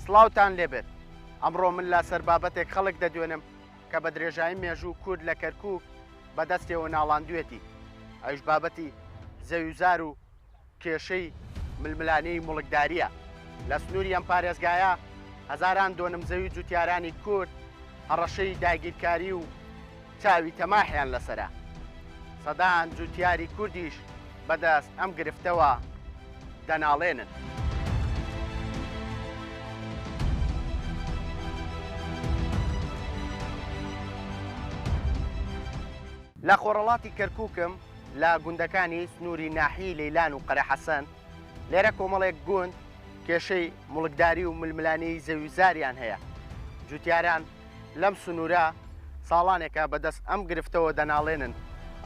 سڵاوتان لێبێت ئەمڕۆ من لە سەر بابەتێک خەڵک دەدوێنم کە بە درێژایی مێژوو کورد لە کەرکوک بە دەستێوە ناڵاندوێتی ئەویش بابەتی زەویوزار و کێشەی ململانێی موڵکدارییە. لە سنووری ئەم پارێزگایە هەزاران دۆنم زەوی جوتیارانی کورد هەڕەشەی داگیرکاری و چاوی تەماحیان لەسەرە. سەدان جوتیاری کوردیش بەدەست ئەم گرفتەوە دەناڵێنن. لە خۆرهەڵاتی کەرکووکم لە گوندەکانی سنووری ناحیەی لەیلان و قەرەحەسەن، لێرە کۆمەڵێک گوند کێشەی موڵکداری و ململانێی زەویوزاریان هەیە، جوتیاران لەم سنوورە ساڵانێکە بەدەست ئەم گرفتەوە دەناڵێنن،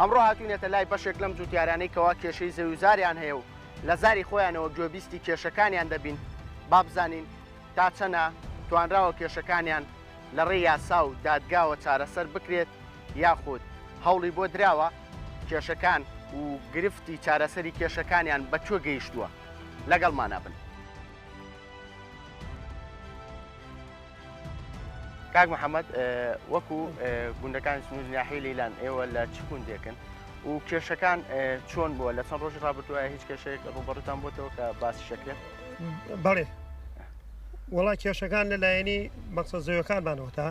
ئەمڕۆ هاتووینەتە لای بەشێک لەم جوتیارانەی کەوا کێشەی زەویوزاریان هەیە و لە زاری خۆیانەوە گوێبیستی کێشەکانیان دەبین، با بزانین تا چەنە توانراوە کێشەکانیان لە ڕێی یاسا و دادگاوە چارەسەر بکرێت یاخود هەوڵی بۆ دراوە، کێشەکان و گرفتی چارەسەری کێشەکانیان بە کوێ گەیشتووە؟ لەگەڵمانا بن. کاک محەممەد وەکو گوندەکانی سنووری ناحیەی لەیلان ئێوە لە چ گوندێکن و کێشەکان چۆن بووە لە چەند ڕۆژی ڕابردووە هیچ کێشەیەک ڕووبەڕووتان بۆتەوە کە باسی شەکرێت؟ بەڵێ وەڵا کێشەکان لە لایەنی مەقسە زەویەکانمانەوە تا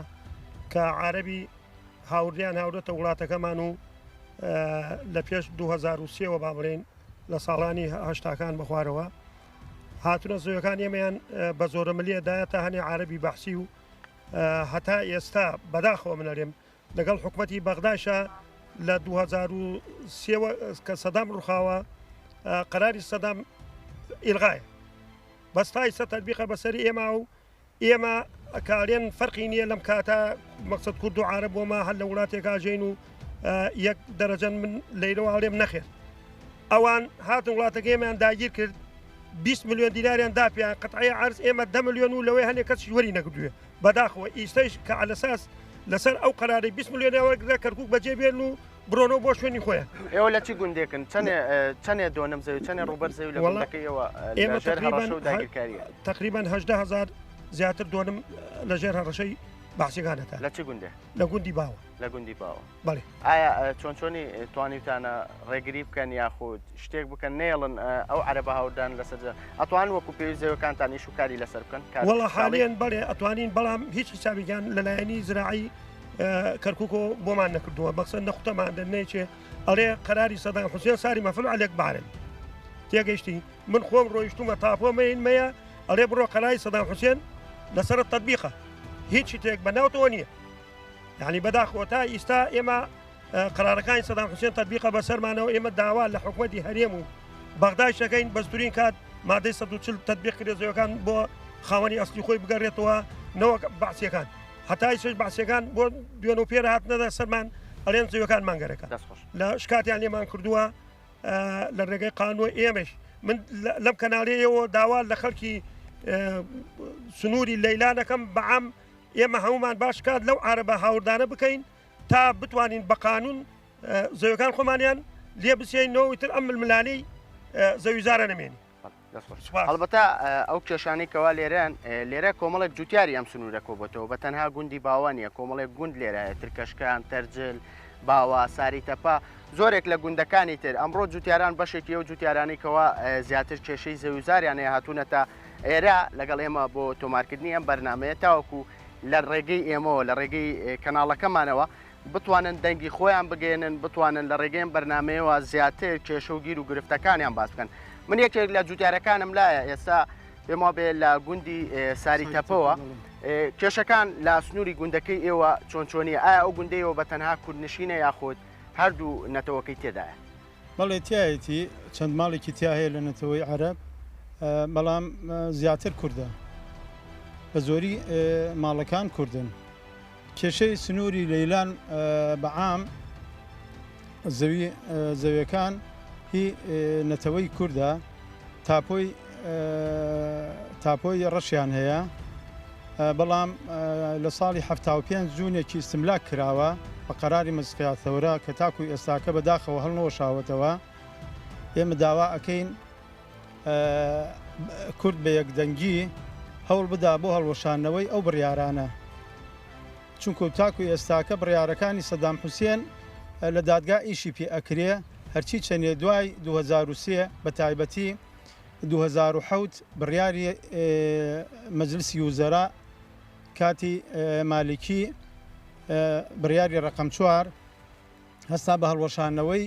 کە عربی هاوردیان هاوردەتە وڵاتەکەمان و لە پێش 2023ەوە با بڵێین لە ساڵانی هەشتاکان بەخوارەوە هاتونە زەویەکان ئێمەیان بە زۆرە ملیە دایە تا هەنێ عربی بەحسی و هەتا ئێستا بەداخەوە منەرێم لەگەڵ حکوومەتی بەغداشە لە 2023 کە سەدام ڕوخاوە قەراری سەدام ئیلغایە بەس تا ئیستا تەتبیقە بەسەری ئێمە و ئێمە کە ئەڵێن فەرقی نییە لەم کاتە مەقسەد کورد و عارەب بۆمە هەر لە وڵاتێک ئاژین و یەک دەرەجەن من لەیرەوە ئەڵێم نەخێر ئەوان هاتن وڵاتەکە ئێمەیان داگیر کرد 20 میلیۆن دیناریان دا پێیان قەتعی عەرز ئێمە 10 میلیۆن و لەوەی هەنێک کەسیش وەری نەکردوێ بەداخەوە ئیستەیش کە عەلەساس لەسەر ئەو قەرارەی 20 میلیۆنیان وەرگرا کەرکوک بەجێ بێن و بڕۆنەوە بۆ شوێنی خۆیان. ئێوە لە چی گوندێکن؟ چەنێ چەنێ دۆنم زەوی چەنێ ڕووبەر زەوی لە گوندەکەی ئێوە ئێمە لە ژێر هەڕەشە و داگیرکارییە؟ تەقریبەن 18 هەزار زیاتر دۆنم لە ژێر هەڕەشەی بەعسیەکانەتە. لە چ گوندێ؟ لە گوندی باوە. لە گوندی باوە. بەڵێ. ئایا چۆن چۆنی توانیوتانە ڕێگری بکەن یاخود شتێک بکەن نەیەڵن ئەو عەرەبە هاوردان لەسەر ئەتوان وەکو پێویست زەویەکانتان ئیش و کاری لەسەر بکەن؟ وەڵا حالیەن بەڵێ ئەتوانین بەڵام هیچ حیسابێکیان لەلایەنی زراعی کەرکوکۆ بۆمان نەکردووە مەقسەد نە خوتەمان دەن نەیچێ ئەڵێ قەراری سەدام حوسێن ساری مەفل عەلێک بارن تێگەیشتی من خۆم ڕۆیشتومە تاپۆ مەین مەیە ئەڵێ بڕۆ قەراری سەدام حوسێن لەسەر تەطبیقە هیچ شتێک بە ناوتەوە نییە یعنی بەداخەوە تا ئیستا ئێمە قرارەکانی سەدام حوسێن تەطبیقە بەسەرمانەوە ئێمە داوا لە حکومەتی هەرێم و بەغدایش دەکەین بەزترین کات مادەی 140 تەطبیق کرێ زەویەکان بۆ خاوەنی ئەسلی خۆی بگەڕێتەوە نەوەک بەعسیەکان هەتا ئیسەش بەعسیەکان بۆ دوێن و پێر هاتنەدە سەرمان ئەڵێن زەویەکانمان گەرەکە لە شکاتیان لێمان کردووە لە ڕێگەی قانوە ئێمەش من لەم کەناڵەیەوە داوا لە خەڵکی سنووری لەیلانەکەم بەعام ئێمە هەمومان باش کات لەو عربە هاوردانە بکەین تا بتوانین بە قانون زەویەکان خۆمانیان لێ بچێنەوە تر ئەم ململانەی زەویزارە نەمێنی هەڵبەتە ئەو کێشانەی کەوا لێرەن لێرە کۆمەڵێک جوتیاری ئەم سنوورە کۆبەتەوە بە تەنها گوندی باوە نیە کۆمەڵێک گوند لێرە هەیە ترکەشکان تەرجل باوە ساری تەپە زۆرێک لە گوندەکانی تر ئەمڕۆ جوتیاران بەشێکی ئەو جوتیارانی کەوا زیاتر کێشەی زەویوزاریان هەیە هاتوونەتە ئێرە لەگەڵ ئێمە بۆ تۆمارکردنی ئەم بەرنمەیە تاوەکو لە ڕێگەی ئێمەوە لە ڕێگەی کەناڵەکەمانەوە بتوانن دەنگی خۆیان بگەیەنن، بتوانن لە ڕێگەی ئەم بەرنامەیەوە زیاتر کێشە و گیر و گرفتەکانیان باس بکەن. من یەکێک لە جوتیارەکانم لایە ئێستا پێم وابێ لە گوندی ساری تەپەوە کێشەکان لە سنووری گوندەکەی ئێوە چۆن چۆنیە؟ ئایا ئەو گوندەیەوە بە تەنها کوردنشینە یاخود هەردوو نەتەوەکەی تێدایە؟ بەڵێ تیایەتی چەند ماڵێکی تیا هەیە لە نەتەوەی عەرەب بەڵام زیاتر کوردە بە زۆری ماڵەکان کوردن. کێشەی سنووری لەیلان بە عام زەوی زەویەکان هی نەتەوەی کوردە تاپۆی تاپۆی ڕەشیان هەیە بەڵام لە ساڵی 75 جوونێکی ئیستملاک کراوە بە قەراری مەزقیا ثەورە کە تاکو ئێستاکە بەداخەوە هەڵنەوەشاوەتەوە ئێمە داوا ئەکەین کورد بە یەکدەنگی هەوڵ بدا بۆ هەڵوەشاندنەوەی ئەو بڕیارانە. چونکو تاکو ئێستاکە بڕیارەکانی سەدام حوسێن لە دادگا ئیشی پێ ئەکرێ، هەرچی چەنێ دوای 2003 بە تایبەتی 2007 بڕیاری مەجلسی وزەرا کاتی مالکی بڕیاری ڕەقەم چوار هەستا بە هەڵوەشاندنەوەی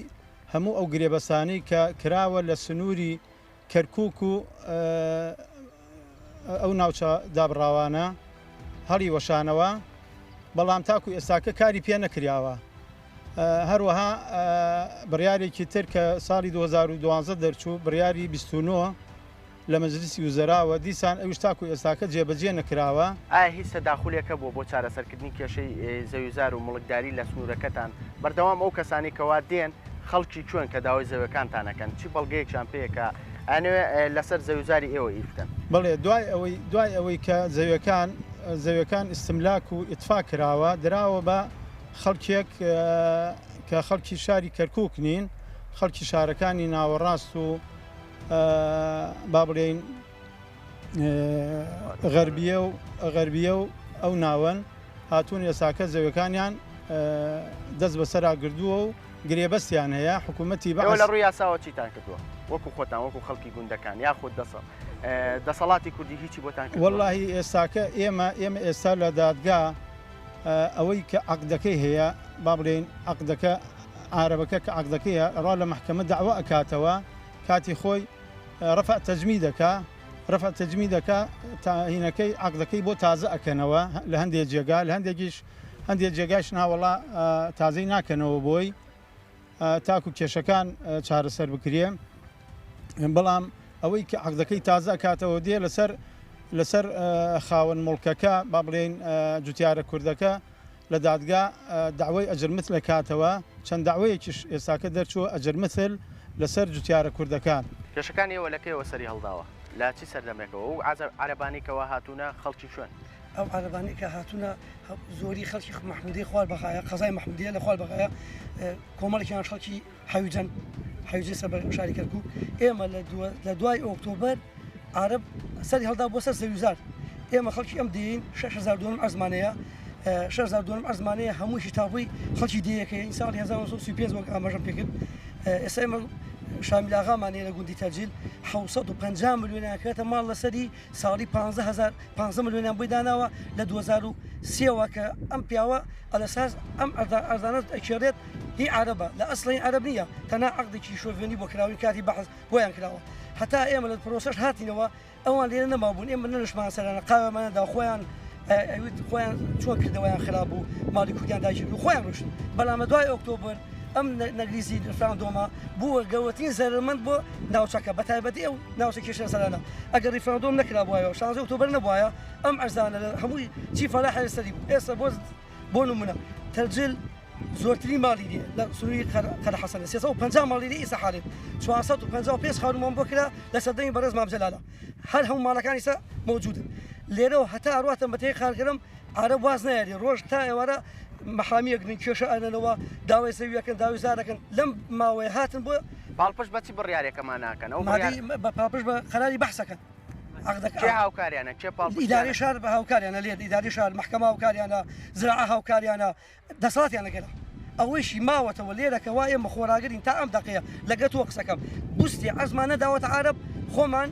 هەموو ئەو گرێبەستانەی کە کراوە لە سنووری کەرکووک و ئەو ناوچە دابڕاوانە هەڵی وەشانەوە، بەڵام تاکو ئێستاکە کاری پێ نەکراوە. هەروەها بڕیارێکی تر کە ساڵی 2012 دەرچوو بڕیاری 29 لە مەجلیسی وزەراوە دیسان ئەویش تاکو ئێستاکە جێبەجێ نەکراوە. ئایا هیچ تەداخولێک هەبووە بۆ چارەسەرکردنی کێشەی زەویوزار و موڵکداری لە سنوورەکەتان؟ بەردەوام ئەو کەسانەی کەوا دێن خەڵکی کوێن کە داوای زەویەکانتان ئەکەن؟ چی بەڵگەیەکیان پێیە کە ئەیانەوێ لەسەر زەویوزاری ئێوە ئیش بکەن؟ بەڵێ دوای ئەوەی دوای ئەوەی کە زەویەکان زەویەکان ئیستملاک و ئیتفا کراوە دراوە بە خەڵکێک کە خەڵکی شاری کەرکووک نین خەڵکی شارەکانی ناوەڕاست و با بڵێین غەربیە و غەربیە و ئەو ناوەن هاتوون ئێساکە زەویەکانیان دەست بەسەرا گردووە و گرێبەستیان هەیە حکوومەتی بەعس لە ڕووی یاساوە چیتان کردووە وەکو خۆتان وەکو خەڵکی گوندەکان یاخود دەسە دەسەڵاتی کوردی هیچی بۆتان کردووە؟ وەڵاهی ئێستاکە ئێمە ئێمە ئێستا لە دادگا ئەوەی کە عەقدەکەی هەیە با بڵێین عەقدەکە عارەبەکە کە عەقدەکەی هەیە ڕا لە مەحکەمە دەعوا ئەکاتەوە کاتی خۆی ڕەفع تەجمی دەکا ڕەفع تەجمی دەکا تا هینەکەی عەقدەکەی بۆ تازە ئەکەنەوە لە هەندێ جێگا لە هەندێکیش هەندێ جێگاش ناوەڵا تازەی ناکەنەوە بۆی تاکو کێشەکان چارەسەر بکرێ بەڵام ئەوەی کە عەقدەکەی تازە ئەکاتەوە دێ لەسەر لەسەر خاوەن موڵکەکە با بڵێین جوتیارە کوردەکە لە دادگا داوای ئەجر مثل ئەکاتەوە چەند داوایەکیش ئێستاکە دەرچووە ئەجر مثل لەسەر جوتیارە کوردەکان. کێشەکانی ئێوە لە کەیەوە سەری هەڵداوە؟ لە چ سەردەمێکەوە؟ ئەو عەرەبانەی کەوا هاتوونە خەڵکی کوێن؟ ئەو عەرەبانەی کە هاتوونە زۆری خەڵکی مەحمودیەی خوار بەغایە، قەزای مەحمودیە لە خوار بەغایە، کۆمەڵێکیان خەڵکی حەویجەن، حەویجەی سەر بە شاری کەرکوک. ئێمە لە دوای ئۆکتۆبەر عەرەب سەری هەڵدا بۆ سەر زەویوزار. ئێمە خەڵکی ئەم دێین 6000 دۆنم عەرزمان هەیە، 6000 دۆنم عەرزمان هەیە، هەمووشی تابووی خەڵکی دێیەکەیە. این ساڵی 1935 وەک ئاماژەم پێکرد. ئێستا ئێمە شامیل ئاغامان هەیە لە گوندی تەرجیل 750 ملیۆنیان کرێتە ماڵ لەسەری ساڵی 15 هەزار 15 ملیۆنیان بۆی داناوە لە 2003 وە کە ئەم پیاوە ئەلەساس ئەم ئەردانە ئەکێڕێت هی عەرەبە لە ئەسڵی عەرەب نییە تەنها عەقدێکی شۆڤێنی بۆ کراوی کاتی بەحس بۆیان کراوە هەتا ئێمە لە پرۆسەش هاتینەوە ئەوان لێرە نەمابوون ئێمە نەنشمان سەرانە قاوێمانە دا خۆیان ئەویت خۆیان چۆن کردەوەیان خراپ بوو ماڵی کوردیان داگیر و خۆیان ڕۆشتن بەڵام لە دوای ئۆکتۆبەر ئەم نەگریسی ریفراندۆمە بووە گەورەترین زەرەرمەند بۆ ناوچەکە بە تایبەتی ئەو ناوچە کێشە سەرانە ئەگەر ریفراندۆم نەکرابوایە و شانزە ئۆکتۆبەر نەبوایە ئەم ئەرزانە لە هەمووی چی فەلاح سەری بوو ئێستا بۆ بۆ نمونە تەرجل زۆرترین ماڵی لێ لە سنووری قەرەحەسەنە 350 ماڵی لێ ئیسا حالێت 455 خانوومان بۆ کرا لە سەردەمی بەڕێز مام جەلالە هەر هەموو ماڵەکانی ئیسا مەوجودن لێرەوە هەتا ئەڕواتە مەتەی خارکەرم عەرەب واز نایەری ڕۆژ تا ئێوارە مەحامیەک نین کێشە ئەنەنەوە داوای زەویەکەن داوای زارەکەن لەم ماوەیە هاتن بۆ پاڵپشت بە چ بڕیارێکەمان ناکەن ئەو بڕیار بە پاڵپشت بە قەراری بەحسەکەن عەقدەکە کێ هاوکاریانە کێ پاڵپشتیانە؟ ئیدارەی شار بە هاوکاریانە لێت ئیدارەی شار مەحکەمە هاوکاریانە زراعە هاوکاریانە دەسەڵاتیان لەگەلە ئەوەیشی ماوەتەوە لێرە کە وا ئێمە خۆراگرین تا ئەم دەقەیە لەگە تۆ قسەکەم بوستی عەزمان نەداوەتە عەرەب خۆمان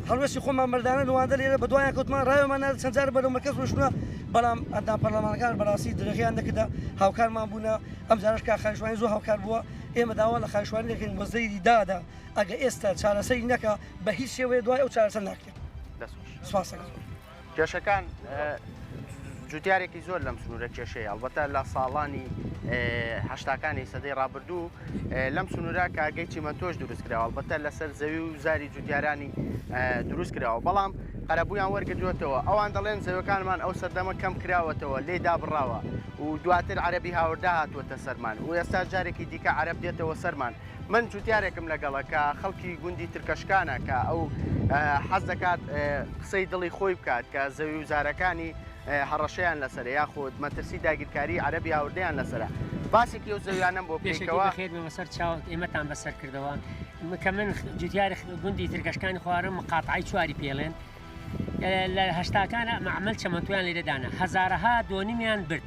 هەڵوێستی خۆمان مەردانە نواندە لێرە بە دوایان کەوتمان ڕاوێمان نارد چەند جار بەرەو مەرکەز ڕۆشتوونە بەڵام ئەندام پەرلەمانەکان بەڕاستی درێغیان نەکردە هاوکارمان بوونە ئەم جارەش کاک خایشوانی زۆر هاوکار بووە ئێمە داوا لە خایشوانی دەکەین وەزیری دادە ئەگە ئێستا چارەسەری نەکا بە هیچ شێوەیە دوای ئەو چارەسەر ناکرێت. دەست خۆش. سپاس دەکەم. کێشەکان جوتیارێکی زۆر لەم سنوورە کێشەیە ئەڵبەتە لە ساڵانی هەشتاکانی سەدەی ڕابردوو لەم سنوورە کارگەی چیمەنتۆش دروست کراوە ئەڵبەتە لەسەر زەوی و زاری جوتیارانی دروست کراوە بەڵام قەرەبوویان وەرگرتووەتەوە ئەوان دەڵێن زەوەکانمان ئەو سەردەمە کەم کراوەتەوە لێ دابڕاوە و دواتر عەرەبی هاوردە هاتووەتە سەرمان و ئێستا جارێکی دیکە عەرەب دێتەوە سەرمان من جوتیارێکم لەگەڵە کە خەڵکی گوندی ترکەشکانە کە ئەو حەز دەکات قسەی دڵی خۆی بکات کە زەوی و زارەکانی هەڕەشەیان لەسەرە یاخود مەترسی داگیرکاری عەرەبی هاوردەیان لەسەرە باسێکی ئەو زەویانەم بۆ پێشەکی بکەیتەوە. بەخێر بێ بەسەر چاوت ئێمەتان بەسەر کردەوە کە من جوتیاری گوندی ترکەشکانی خوارم مقاتعەی چواری پێڵێن. لە هەشتاکانە مەعمەل چەمەنتۆیان لێرە دانا هەزارەها دۆنمیان برد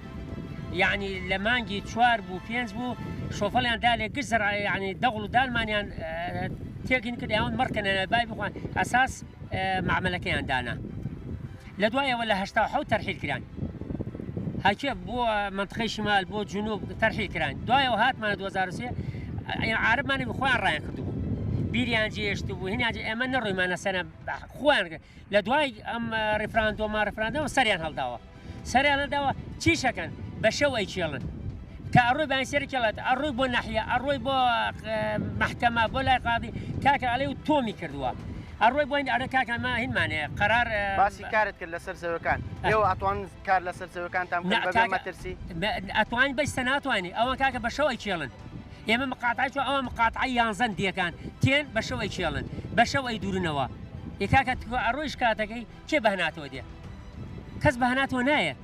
یعنی لە مانگی چوار بوو پێنج بوو شۆفەڵیان دا لێ گشت زەرع یعنی دەغڵ و دانمانیان تێکین کرد یاون مەڕکەنە بای بخوان ئەساس مەعمەلەکەیان دانا لە دوایەوە لە 87 تەرحیل کران هەکێ بۆ منطقەی شمال بۆ جنوب تەرحیل کران دوایەوە هاتمانە 2003 عربمانی خۆیان ڕایان کردبوو بیریان جێشت بوو هینیان ئێمە نەڕۆیمانە سەرە خۆیان لە دوای ئەم ڕیفراندۆمە ڕیفراندۆمە سەریان هەڵداوە سەریان هەڵداوە چیشەکەن بە شەو ئەیکێڵن کە ئەڕۆی بەیانی سەری کێڵێت ئەڕۆی بۆ ناحیە ئەڕۆی بۆ مەحکەمە بۆ لای قاضی کاکە ئەڵێ و تۆمی کردووە ئەڕۆی بۆ ئەرە کاکە ما هینمانەیە قەرار باسی کارت کرد لەسەر زەوەکان ئێوە ئەتوان کار لەسەر زەوەکانتان بکەن بەبێ مەترسی ئەتوانین بەس ناتوانانی ئەوان کاکە بە شەو ئەیکێڵن ئێمە مقاتعەی چوە ئەوان مقاتعەی یانزەن دیەکان تێن بە شەو ئەیکێڵن بە شەو ئەیدورنەوە ئێ کاکە تکۆ ئەڕۆیش کاتەکەی کێ بە هەناتەوە دێ کەس بە هەناتەوە نایە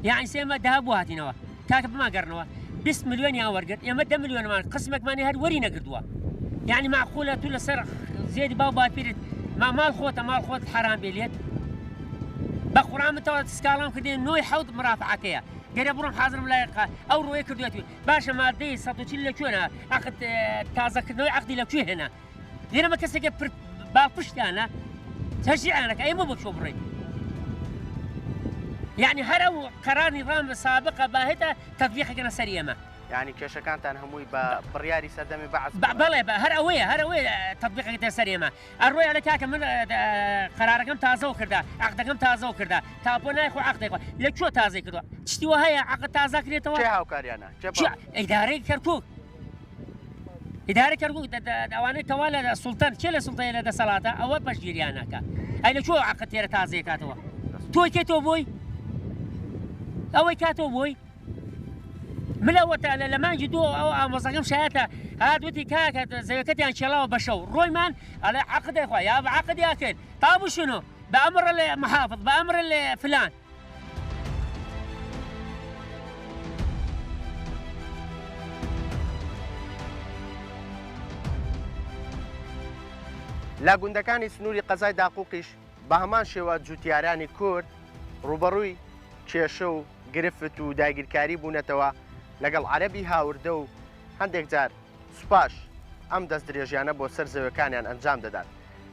یاعنی سێمە داها بۆ هاتینەوە کاکە بماگەڕنەوە 20 ملیۆنیان وەرگرت ئێمە 10 ملیۆنمان قسمێکمانی هەر وەری نەگردووە یعنی معقولە تو لەسەر زێدی باو باپیرت ما ماڵ خۆتە ماڵ خۆت حرام بێ لێت بە قورئان من تەواو سکاڵام کردێ نۆی حەوت مرافعەکەیە گەرە بڕۆم حازرم لای ئەو ڕۆیە کردوێتی باشە مادەی 140 لە کوێنە عەقد تازەکردنەوەی عەقدی لە کوێ هێنا لێرە مە کەسێکە پرت باڵپشتیانە تەشجیعیانەکە ئێمە بۆ کوێ بڕۆین یعنی هەر ئەو قەرار نظام سابقە باهێتە تەطبیقەکەنە سەر ئێمە یعنی کێشەکانتان هەمووی بە بڕیاری سەردەمی بەعس بەڵێ هەر ئەوەیە هەر ئەوەیە تەطبیقەکەتە سەر ئێمە ئەڕۆی ئەڵێ کاکە من قەرارەکەم تازەوە کردە عەقدەکەم تازەوە کردە تاپۆ نایخۆ عەقدێک لە کوێ تازەی کردووە شتی وە هەیە عەقد تازە کرێتەوە کێ هاوکاریانە کێ ئیدارەی کەرکوک ئیدارە کەرکوک ئەوانەی کەوا لە سوڵتان کێ لە سوڵتەیە لە دەسەڵاتە ئەوە پشتگیریانەکە ئەی لە کوێ عەقد تێرە تازەیە کاتەوە تۆی کێ تۆ بۆی ئەوەی کاتەوە بۆی من ئەوەتا لە مانگی دوو ئەو ئامۆزەکەم شایەتە هات وتی کاکە زەویەکەتیان کێڵاوە بە شەو ڕۆیمان ئەڵێ عەقد خوا یا بە عەقد یا کرد تا شنو بە ئەمر محافظ بە ئەمر فلان. لە گوندەکانی سنووری قەزای داقوقیش بە هەمان شێوە جوتیارانی کورد ڕووبەڕووی کێشە و گرفت و داگیرکاری بوونەتەوە لەگەڵ عەرەبی هاوردە و هەندێک جار سوپاش ئەم دەستدرێژیانە بۆ سەر زەوێکانیان ئەنجام دەدات.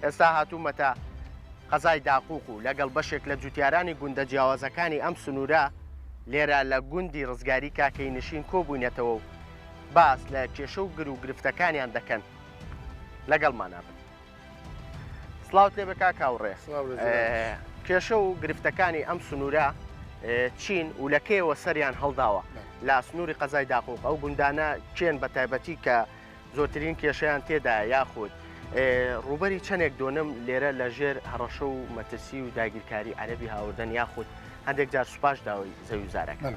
ئێستا هاتوومەتە قەزای داقوق و لەگەڵ بەشێک لە جوتیارانی گوندە جیاوازەکانی ئەم سنوورە لێرە لە گوندی ڕزگاری کاکەیی نشین کۆبووینەتەوە و باس لە کێشە و گر و گرفتەکانیان دەکەن. لەگەڵمانا بن. سڵاوت لێبێ کاک هاوڕێ. کێشە و گرفتەکانی ئەم سنوورە چین و لە کەیەوە سەریان هەڵداوە لە سنووری قەزای داقوق ئەو گوندانە کێن بە تایبەتی کە زۆرترین کێشەیان تێدایە یاخود ڕووبەری چەندێک دۆنم لێرە لە ژێر هەڕەشە و مەترسی و داگیرکاری عەرەبی هاوردن یاخود هەندێک جار سوپاش داوای زەوی و زارەکە.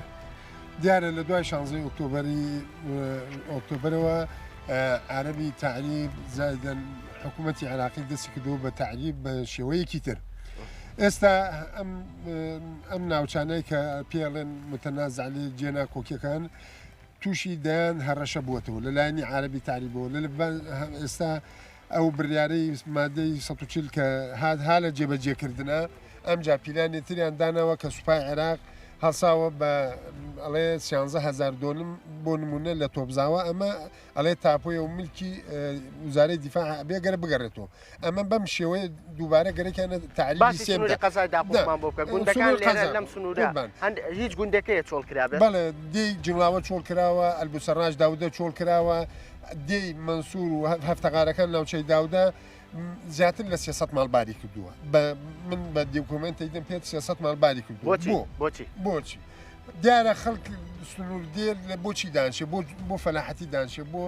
دیارە لە دوای شانزەی ئۆکتۆبەری ئۆکتۆبەرەوە عەرەبی تەعریب زایدەن حکوومەتی عێراقی دەستی کردووە بە تەعریب بە شێوەیەکی تر. ئێستا ئەم ئەم ناوچانەی کە پێڵێن متەنازع لێ جێناکۆکیەکان تووشی دەیان هەڕەشە بووەتەوە لە لایەنی عەرەبی تەعریبەوە لە ئێستا ئەو بڕیارەی مادەی 140 کە هات ها لە جێبەجێکردنە ئەمجا پیلانی تریان داناوە کە سوپای عێراق هەڵساوە بە ئەڵێ سیانزە هەزار دۆنم بۆ نمونە لە تۆپزاوە ئەمە ئەڵێ تاپۆیە و ملکی وزارەی دیفاع ئەبێ گەرە بگەڕێتەوە ئەمە بەم شێوەیە دووبارە گەرەکیانە تەعریبی باسی سنووری قەزای داقوقمان بۆ بکە گوندەکان لێرە لەم سنوورە هیچ گوندێک هەیە چۆڵ کرابێت؟ بەڵێ دێی جنگڵاوە چۆڵ کراوە ئەلبوسەڕاش داودە چۆڵ کراوە دێی مەنسوور و هەفتەغارەکان ناوچەی داودە زیاتر لە 300 ماڵ باری کردووە بە من بە دیوکۆمنت دەیدەم پێت 300 ماڵ باری کردووە بۆچی بۆچی بۆچی دیارە خەڵک سنوور دێر لە بۆچی دانشێ بۆ بۆ فەلاحەتی دانشێ بۆ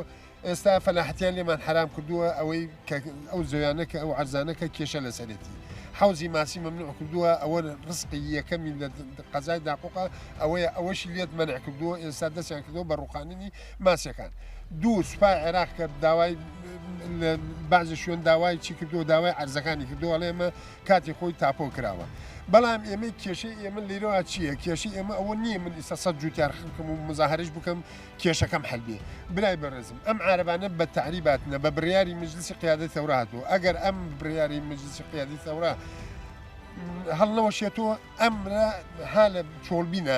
ئێستا فەلاحەتیان لێمان حەرام کردووە ئەوەی کە ئەو زەویانە کە ئەو عەرزانە کە کێشە لەسەرێتی حەوزی ماسی مەمنوع کردووە ئەوە ڕزقی یەکەمی لە قەزای داقوقە ئەوەیە ئەوەشی لێت مەنع کردووە ئێستا دەستیان کردووە بە ڕوخاندنی ماسیەکان دوو سوپای عێراق کە داوای لە بەعزی شوێن داوای چی کردووە داوای عەرزەکانی کردووە ئەڵێ ئێمە کاتی خۆی تاپۆ کراوە بەڵام ئێمەی کێشەی ئێمە لێرەوە چییە کێشەی ئێمە ئەوە نییە من ئیستا سەد جوتیار خەڵکم و مزاهرەش بکەم کێشەکەم حەل بێ برای بەڕێزم ئەم عارەبانە بە تەعریباتنە بە بڕیاری مجلسی قیادەی ثەورە هاتووە ئەگەر ئەم بڕیاری مجلسی قیادەی ثەورە هەڵنەوەشێتەوە ئەمرە ها لە چۆڵبینە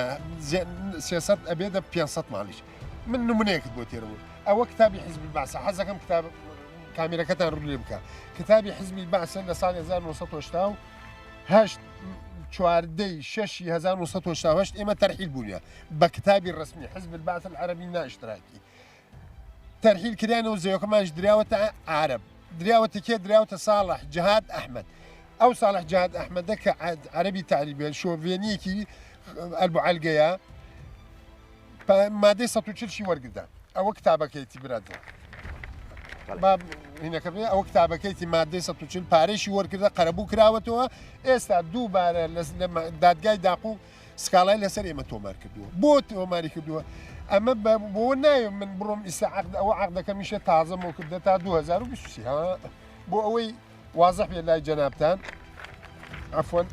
300 ئەبێتە 500 ماڵیش من نمونەیەکت بۆ تێرەوە ئەوە کتابی حزبی بەعسە حەزەکەم کتاب کامیرەکەتان ڕوو لێ بکە کتابی حزبی بەعسە لە ساڵی 1970 چواردەی شەشی 1970 ئێمە تەرحیل بوونە بە کتابی ڕسمی حزب البعث العربی ناشتراکی تەرحیل کرانەوە زەوەکەمانش دراوەتە عرب دراوەتە کێ دراوەتە ساڵح جهاد ئەحمد ئەو ساڵح جهاد ئەحمەدە کە عەربی تەعریبە شۆڤێنیەکی ئەلبوعەلگەیە مادەی 140 شی وەرگدا ئەوە کتابەکەیتی برادە با هینەکە بێ ئەوە کتابەکەیتی مادەی 140 پارێشی وەرکردە قەرەبوو کراوەتەوە ئێستا دووبارە لە دادگای داقوق سکاڵای لەسەر ئێمە تۆمار کردووە بۆ تۆماری کردووە ئەمە بۆ ناوێ من بڕۆم ئیستا عقد ئەوە عقدەکەمیشە تازە مۆ کردە تا 2023 ها بۆ ئەوەی وازح بێت لای جەنابتان عفوا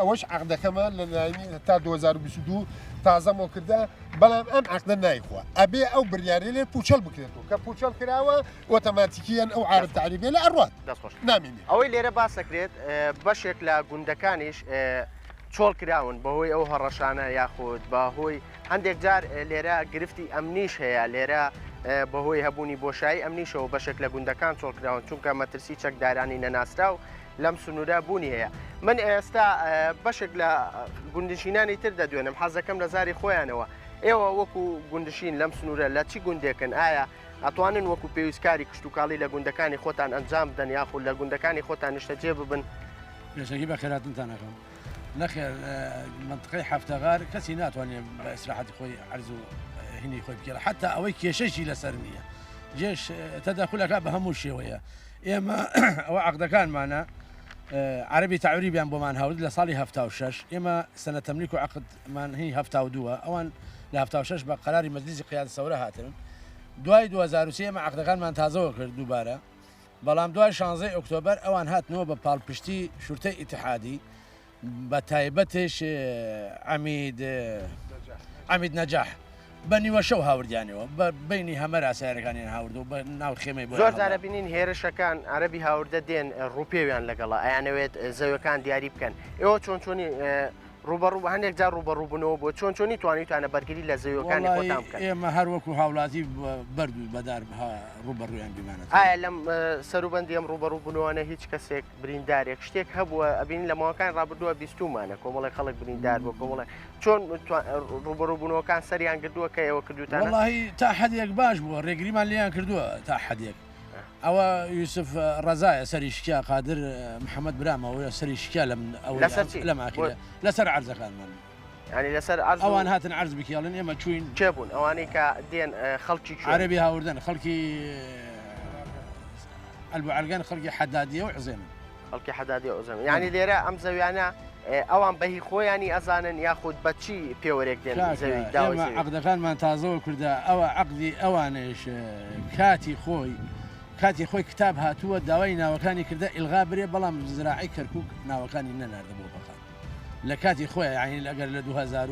ئەوەش عقدەکەمە لە لایەنی تا 2022 تازە مۆ کردە بەڵام ئەم عقدە نایخوا ئەبێ ئەو بریارەی لێ پوچەڵ بکرێتەوە کە پوچەڵ کراوە ئۆتۆماتیکیان ئەو عارب تەعریبێ لە ئەڕوات دەستخۆش نامینێ. ئەوەی لێرە باس دەکرێت بەشێک لە گوندەکانیش چۆڵ کراون بەهۆی ئەو هەڕەشانە یاخود بەهۆی هەندێک جار لێرە گرفتی ئەمنیش هەیە لێرە بەهۆی هەبوونی بۆشایی ئەمنیشەوە بەشێک لە گوندەکان چۆڵ کراون چونکە مەترسی چەکدارانی نەناسراو لەم سنوورە بوونی هەیە من ئێستا بەشێک لە گوندنشینانی تر دەدوێنم حەزەکەم لە زاری خۆیانەوە ئێوە وەکو گوندشین لەم سنوورە لە چی گوندێکن ئایا ئەتوانن وەکو پێویست کاری کشتوکاڵی لە گوندەکانی خۆتان ئەنجام بدەن یاخود لە گوندەکانی خۆتان نیشتەجێ ببن؟ پێشەکی بەخێرهاتنتان ئەکەم. نەخێر مەنتقەی حەفتەغار کەسی ناتوانێت بە ئیسراحەتی خۆی عەرز و هینی خۆی بکێڵێ حەتا ئەوەی کێشەشی لەسەر نییە جێش تەدەخول ئەکا بە هەموو شێوەیە ئێمە ئەوە عەقدەکانمانە عەرەبی تەعریبیان بۆمان هاورد لە ساڵی 76 ئێمە سەنە تەملیک و عەقدمان هی 72 ئەوان لە 76 بە قەراری مەجلیسی قیادە سەورە هاتن دوای 2003 ئێمە عەقدەکانمان تازەوە کرد دووبارە بەڵام دوای شانزەی ئۆکتۆبەر ئەوان هاتنەوە بە پاڵپشتی شورتەی ئیتحادی بە تایبەتش عەمید عەمید نەجاح بە نیوە شەو هاوردیانەوە بە بینی هەمەرا سیارەکانیان هاوردەوە بە ناو خێمەی بۆیان زۆر جارە هەڵدا. بینین هێرشەکان عەرەبی هاوردە دێن ڕووپێویان لەگەڵە ئەیانەوێت زەویەکان دیاری بکەن ئێوە چۆن چۆنی ڕووبەڕوو هەندێک جار ڕووبەڕووبوونەوە بووە چۆن چۆنی توانیوتانە بەرگری لە زەویەکانی وەڵایی خۆتان بکەن؟ ئێمە هەر وەکو هاوڵاتی بەرد و بەدار ڕووبەڕوویان بیمانەتەوە. ئایا لەم سەروبەندی ئەم ڕووبەڕووبوونەوانە هیچ کەسێک بریندارێک شتێک هەبووە؟ ئەبینین لە ماوەکانی ڕابردووە بیستوومانە کۆمەڵێک خەڵک بریندار بووە کۆمەڵێک چۆن ڕووبەڕووبوونەوەکان سەریان گرتووە کە ئێوە کردووتانە؟ وەڵاهی تا حەدێک باش بووە ڕێگریمان لێیان کردووە تا حەدێک ئەوە یوسف ڕەزایە سەری شکیا قادر محەممەد برامەوە سەری شکیا لەم ئەو لەسەر چی؟ لەم ئاخیرە لەسەر عەرزەکانمان یعنی لەسەر عەرز و- ئەوان هاتن عەرز بکێڵن ئێمە چوین کێ بوون ئەوانەی کە دێن خەڵکی کوێن؟ عەرەبی هاوردن خەڵکی ئەلبوعەلگەن خەڵکی حەدادیە و عزێمن. خەڵکی حەدادیە و عزێمن یعنی لێرە ئەم زەویانە ئەوان بەهی خۆیانی ئەزانن یاخود بە چی پێوەرێک دێن زەوی داوای ئێمە زەوی؟ عەقدەکانمان تازەوە کردە ئەوە عەقدی ئەوانش کاتی خۆی کاتی خۆی کتاب هاتووە داوای ناوەکانی کردە ئیلغا برێ بەڵام زراعی کەرکک ناوەکانی نەناردە بۆ بەغا لە کاتی خۆی یعنی ئەگەر لە 2000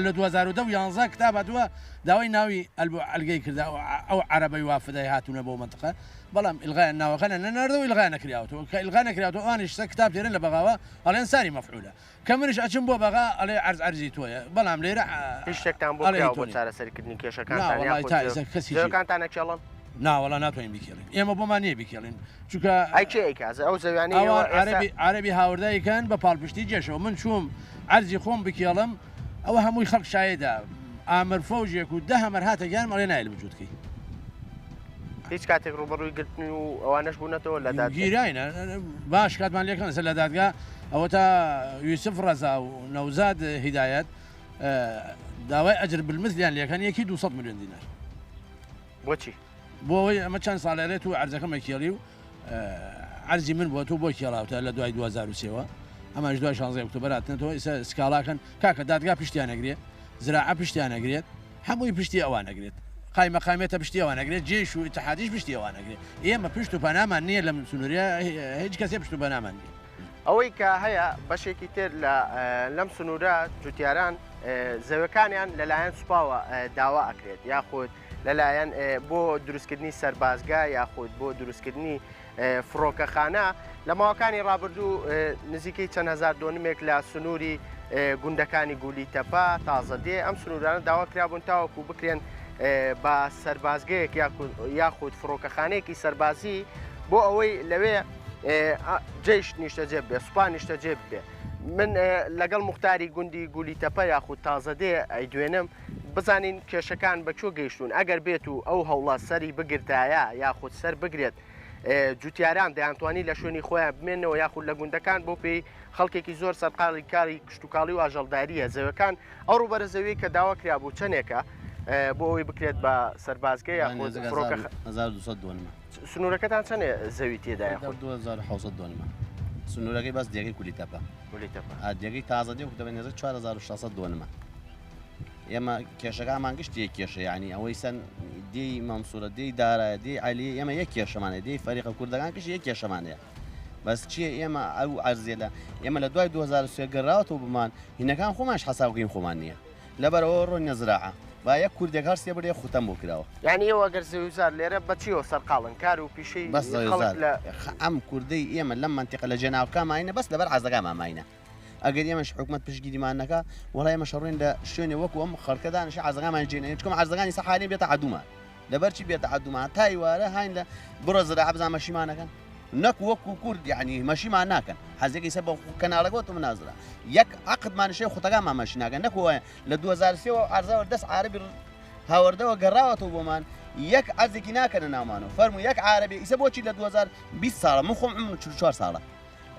لە 2010 و 11 کتاب هاتووە داوای ناوی ئەلگەی کردە ئەو عەرەبەی وافدای هاتوونە بۆ منطقە بەڵام ئیلغایان ناوەکانیان نەناردەوە ئیلغا نەکراوەتەوە کە ئیلغا نەکراوەتەوە ئەوانیش سە کتاب تێرن لە بەغاوە ئەڵێن ساری مەفعولە کە منیش ئەچم بۆ بەغا ئەڵێ عەرز عەرزی تۆیە بەڵام لێرە هیچ شتێکتان بۆ ئەڵێ کراوە تۆ بۆ نیە. چارەسەرکردنی نا کێشەکانتان وەڵای یاخود تا ئێستا کەس هیچی زەویەکانتان ئەکێڵن؟ نا وەڵا ناتوانین بیکێڵین ئێمە بۆمان نییە بیکێڵین چونکە ئەی کێ ئەیکا ئەو زەویانەی ئێوە ئەوان ئێستا عەرەبی عەرەبی هاوردایکەن بە پاڵپشتی جێشەوە من چووم عەرزی خۆم بکێڵم ئەوە هەمووی خەڵک شایدە ئامر فەوجێک و دە هەمەر هاتە گیانم ئەڵێ نایل بجووتکەی. هیچ کاتێک ڕووبەڕووی گرتن و ئەوانەش بوونەتەوە لە دادگا؟ گیراینە باش کاتمان لێکەن لەسەر لە دادگا ئەوە تا یوسف ڕەزا و نەوزاد هیدایەت داوای ئەجر بالمثلیان لێکەن یەکی 200 میلیۆن دینار. بۆچی؟ بۆ ئەوەی ئەمە چەند ساڵێ لێت و عەرزەکەمە کێڵی و عەرزی من بۆ تۆ بۆ کێڵاوتە لە دوای 2003ەوە ئەمانش دوای 16 ئۆکتۆبەر هاتنەتەوە ئیسا سکاڵاکەن کاکە دادگا پشتیان ئەگرێت زراعە پشتیان ئەگرێت هەمووی پشتی ئەوان ئەگرێت قایمەقامیەتە پشتی ئەوان ئەگرێت جێش و ئیتحادیش پشتی ئەوان ئەگرێت ئێمە پشت و پەنامان نییە لەم سنوورە هیچ کەسێ پشت و پەنامان نییە. ئەوەی کە هەیە بەشێکی تر لە لەم سنوورە جوتیاران زەویەکانیان لەلایەن سوپاوە داوا ئەکرێت یاخود لەلایەن بۆ دروستکردنی سەربازگا یاخود بۆ دروستکردنی فڕۆکەخانە. لە ماوەکانی ڕابردوو نزیکەی چەند هەزار دۆنمێک لە سنووری گوندەکانی گولی تەپە، تازەدێ ئەم سنوورانە داوا کرابوون تاوەکو بکرێن بە سەربازگەیەک یاخود فڕۆکەخانەیەکی سەربازی بۆ ئەوەی لەوێ جەیش نیشتەجێ بێ، سوپا نیشتەجێ بێ. من لەگەڵ موختاری گوندی گولی تەپە یاخود تازەدێ ئەیدوێنم بزانین کێشەکان بە کوێ گەیشتوون، ئەگەر بێت و ئەو هەوڵە سەری بگرتایە یاخود سەر بگرێت جوتیاران دەیانتوانی لە شوێنی خۆیان بمێنەوە یاخود لە گوندەکان بۆ پێی خەڵکێکی زۆر سەرقاڵی کاری کشتوکاڵی و ئاژەڵدارییە زەوەکان ئەو ڕووبەرە زەویەی کە داوا کرابوو چەندێکە بۆ ئەوەی بکرێت بە سەربازگە یاخود فڕۆکە 1200 دۆنمە. سنوورەکەتان چەندێ زەوی تێدایە؟ خۆ 2700 دۆنمە سنوورەکەی بەس دێگەی کولی تەپە. کولی تەپە. دێگەی تازە دێ و دەبێت نێزە 4600 دۆنمە. ئێمە کێشەکانمان گشتی یەک کێشە یعنی ئەوەی سەن دێی مەمسوورە دێی دارایە دێی عەلیە ئێمە یەک کێشەمان هەیە دێی فەریقە کوردەکان گشتی یەک کێشەمان هەیە بەس چییە ئێمە ئەو عەرزیە لە ئێمە لە دوای 2003 گەڕاوەتەوە بمان هینەکان خۆمانش حەسابکەین خۆمان نییە لەبەرەوە ڕۆینە زراعە با یەک کوردێک هەر سێ بڕێ خوتەم بۆ کراوە. یعنی ئێوە گەر زەویوزار لێرە بە چیەوە سەرقاڵن کار و پیشەی بەس خەڵک زەویوزار لە ئەم کوردەی ئێمە لەم مەنتیقە لە جێناوکە ماینە بەس لەبەر عەرزەکانمان ماینە ئەگەر ئێمەش حکومەت پشتگیریمان نەکا وەڵا ئێمەش ڕوین لە شوێنێ وەکو ئەم خەڵکە دانیشین عەرزەکانمان جێ نەهێن چونکە عەرزەکانی سە حالین بێتە عەدومان لەبەر چی بێتە عەدومان تا ئیوارە هاین لە بڕۆ زراعە بزان مەشیمان نەکەن نەک وەکو کورد یعنی مەشیمان ناکەن حەزێکی سە بە کەناڵەکە وتم نازرا یەک عەقدمان شێ خوتەکانمان مەشی ناکەن نەک وایە لە 2003 وە عەرزەوە دەست عەرەبی هاوردەوە گەڕاوەتەوە بۆمان یەک عەرزێکی ناکەنە ناومانەوە فەرموو یەک عەرەبی ئیسە بۆچی لە 2020 ساڵە من خۆم عمرم 44 ساڵە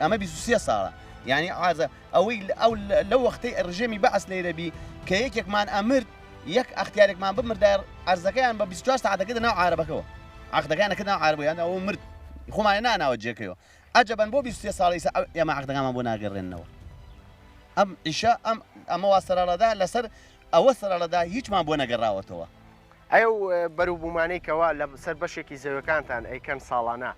ئەمە 23 ساڵە یعنی عازە ئەوەی ئەو لەو وەختەی ڕژێمی بەعس لێرە بی کە یەکێکمان ئەمرد یەک ئەختیارێکمان بمردایە عەرزەکەیان بە 24 ساعتەکە ناو عارەبەکەوە عەقدەکەیان ئەکردە ناو عارەبەکە یان ئەوە مرد خۆمان ناناوە جێکەیەوە عەجەبەن بۆ 23 ساڵە ئیسا ئێمە عەقدەکانمان بۆ ناگەڕێننەوە ئەم ئیشە ئەم ئەمە وا سەرەڵەدا لەسەر ئەوە سەرەڵەدا هیچمان بۆ نەگەڕاوەتەوە. ئەو بەروبوومانەی کەوا لە سەر بەشێکی زەویەکانتان ئەیکەن ساڵانە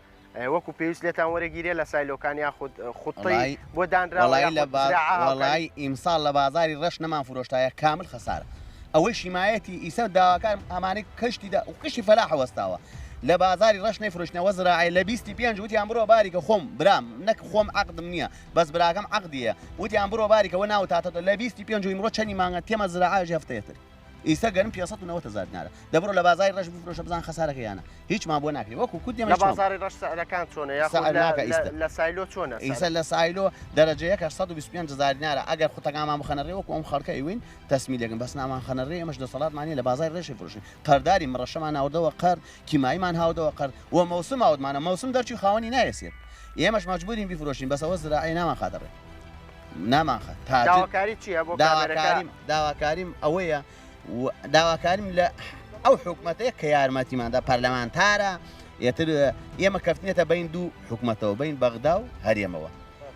وەکو پێویست لێتان وەرەگیرێ لە سایلۆکان یاخود خوتەی بۆ دانراوە یاخود زراعە هاوکاری؟ وەڵایی ئیمساڵ لە بازاری ڕەش نەمان فرۆشتایە کامل خەسارە ئەوەی شیمایەتی ئیسە داواکار ئەمانەی کەشتی دا کەشتی فەلاحە وەستاوە لە بازاری ڕەش نەیفرۆشتنەوە زراعەیە لە بیستی پێنج وتیان بڕۆ باریکە خۆم برام نەک خۆم عەقدم نییە بەس براکەم عەقدیە وتیان بڕۆ باریکە وە ناوت هاتەوە لە بیستی پێنج و ئیمڕۆ چەنی مانگە تێمە زراعە هەفتەیەتر ئیستا گەنم 590 هەزار دینارە دە بڕۆ لە بازاری ڕەش بفرۆشە بزان خەسارەکە یانە هیچمان بۆ ناکرێ وەکو کورد ئێمە لە هیچمان بازاری ڕەش سعرەکان چۆنە یاخود سعر لە ناکە لە ئیستا لە سایلۆ چۆنە ئیستا سعر؟ لە سایلۆ دەرەجە یەک 825 هەزار دینارە ئەگەر خوتەکانمان بخەنە ڕێ وەکو ئەم خەڵکە ئەیوین تەسمیلێکن بەس نامان خەنە ڕێ ئێمەش دەسەڵاتمان نیە لە بازاری ڕەشی فرۆشین قەرداری مڕەشەمان هاوردەوە قەرد کیماییمان هاوردەوە قەرد و مەوسم هاوردمانە مەوسم دەرچوو خاوەنی نایەسێت ئێمەش مەجبورین بیفرۆشین بەس ئەوە زراعەیە نامان خاتە ڕێ نامانخە تاجر داواکاری چییە بۆ کامێرەکە؟ داواکاریم داواکاریم ئەوەیە و داواکاریم لە ئەو حکومەتەیە کە یارمەتیماندا پەرلەمانتارە یەتر ئێمە کەفتنێتە بین دوو حکومەتەوە بین بەغدا و هەرێمەوە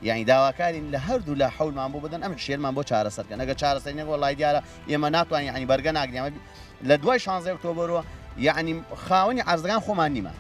یعنی داواکارین لە هەردوو لا حولمان بۆ بدەن ئەم شێرمان بۆ چارەسەرکەن ئەگە چارەسەری نەکەن وەڵای دیارە ئێمە ناتوانین یعنی بەرگە ناگرین ئەمە لە دوای 16 ئۆکتۆبەرەوە یعنی خاوەنی عەرزەکان خۆمان نیمە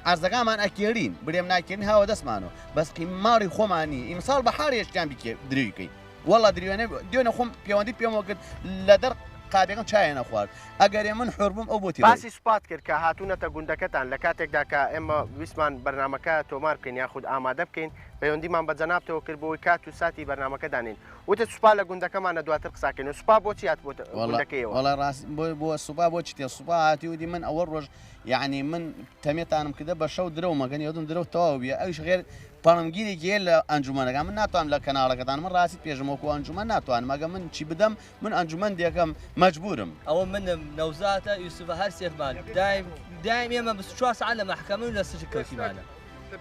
عەرزەکانمان ئەکێرین برێم ناکێرین هاوە دەستمانەوە بەس قیم ماڵی خۆمان نی ئیمساڵ بەهارێشتیان بیکێ دروی کەی وەڵا دریوێنە دوێنێ خۆم پەیوەندی پێمەوە کرد لە دەر قابەکەم چایە نەخوارد ئەگەرێ من حۆر بووم ئەو بۆ تێ باسی سوپات کرد کە هاتوونەتە گوندەکەتان لە کاتێکدا کە ئێمە ویستمان بەرنامەکە تۆمار بکەین یاخود ئامادە بکەین پەیوەندیمان بە جەنابتەوە کرد بۆ ئەوەی کات و ساتی بەرنامەکە دانێین وتت سوپا لە گوندەکەمانە دواتر قسە کەین و سوپا بۆچی هاتبووتە گوندەکەیەوە؟ وەڵا ڕاست بۆ بۆ سوپا بۆچی تێ سوپا هاتی وتی من ئەوە ڕۆژ یعنی من تەمێتانم کردە بە شەو درەو مەکەن یۆدم درەو تەواو بیە ئەویش غێر پەڵمگیرێکی هەیە لە ئەنجومەنەکان من ناتوانم لە کەناڵەکەتان من ڕاستیت پێژم وەکو ئەنجومەن ناتوانم ئەگە من چی بدەم من ئەنجومەن دێکەم مەجبورم. ئەوە منم نەوزاتە یوسفە هەر سێکمان دایم دایم ئێمە 24 سەعات لە مەحکەمە و لە سجن کەوتیمانە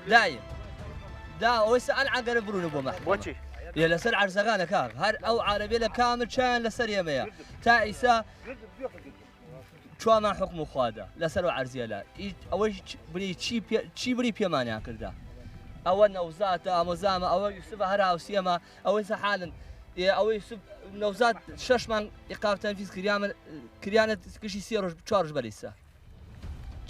دایم دا ئەوەی سەعات عەگەرە بڕونە بۆ مەحکەمە بۆچی؟ یە لەسەر عەرزەکانە کاک هەر ئەو عەرەبیە لە کامل چایان لەسەر ئێمەیە تا ئیسا چوامان حوکم و خوادا لەسەر ئەو عەرزیە لە ئەوەی بری چی چی بری پێمانیان کردا ئەوە نەوزاتە ئامۆزامە ئەوە یوسفە هەر هاوسیەمە ئەوەی سەحالن ئەوەی یوسف نەوزات شەش مانگ ئیقاف تەنفیز کریانە کریانە کشی سێ ڕۆژ چوار ڕۆژ بەریسە.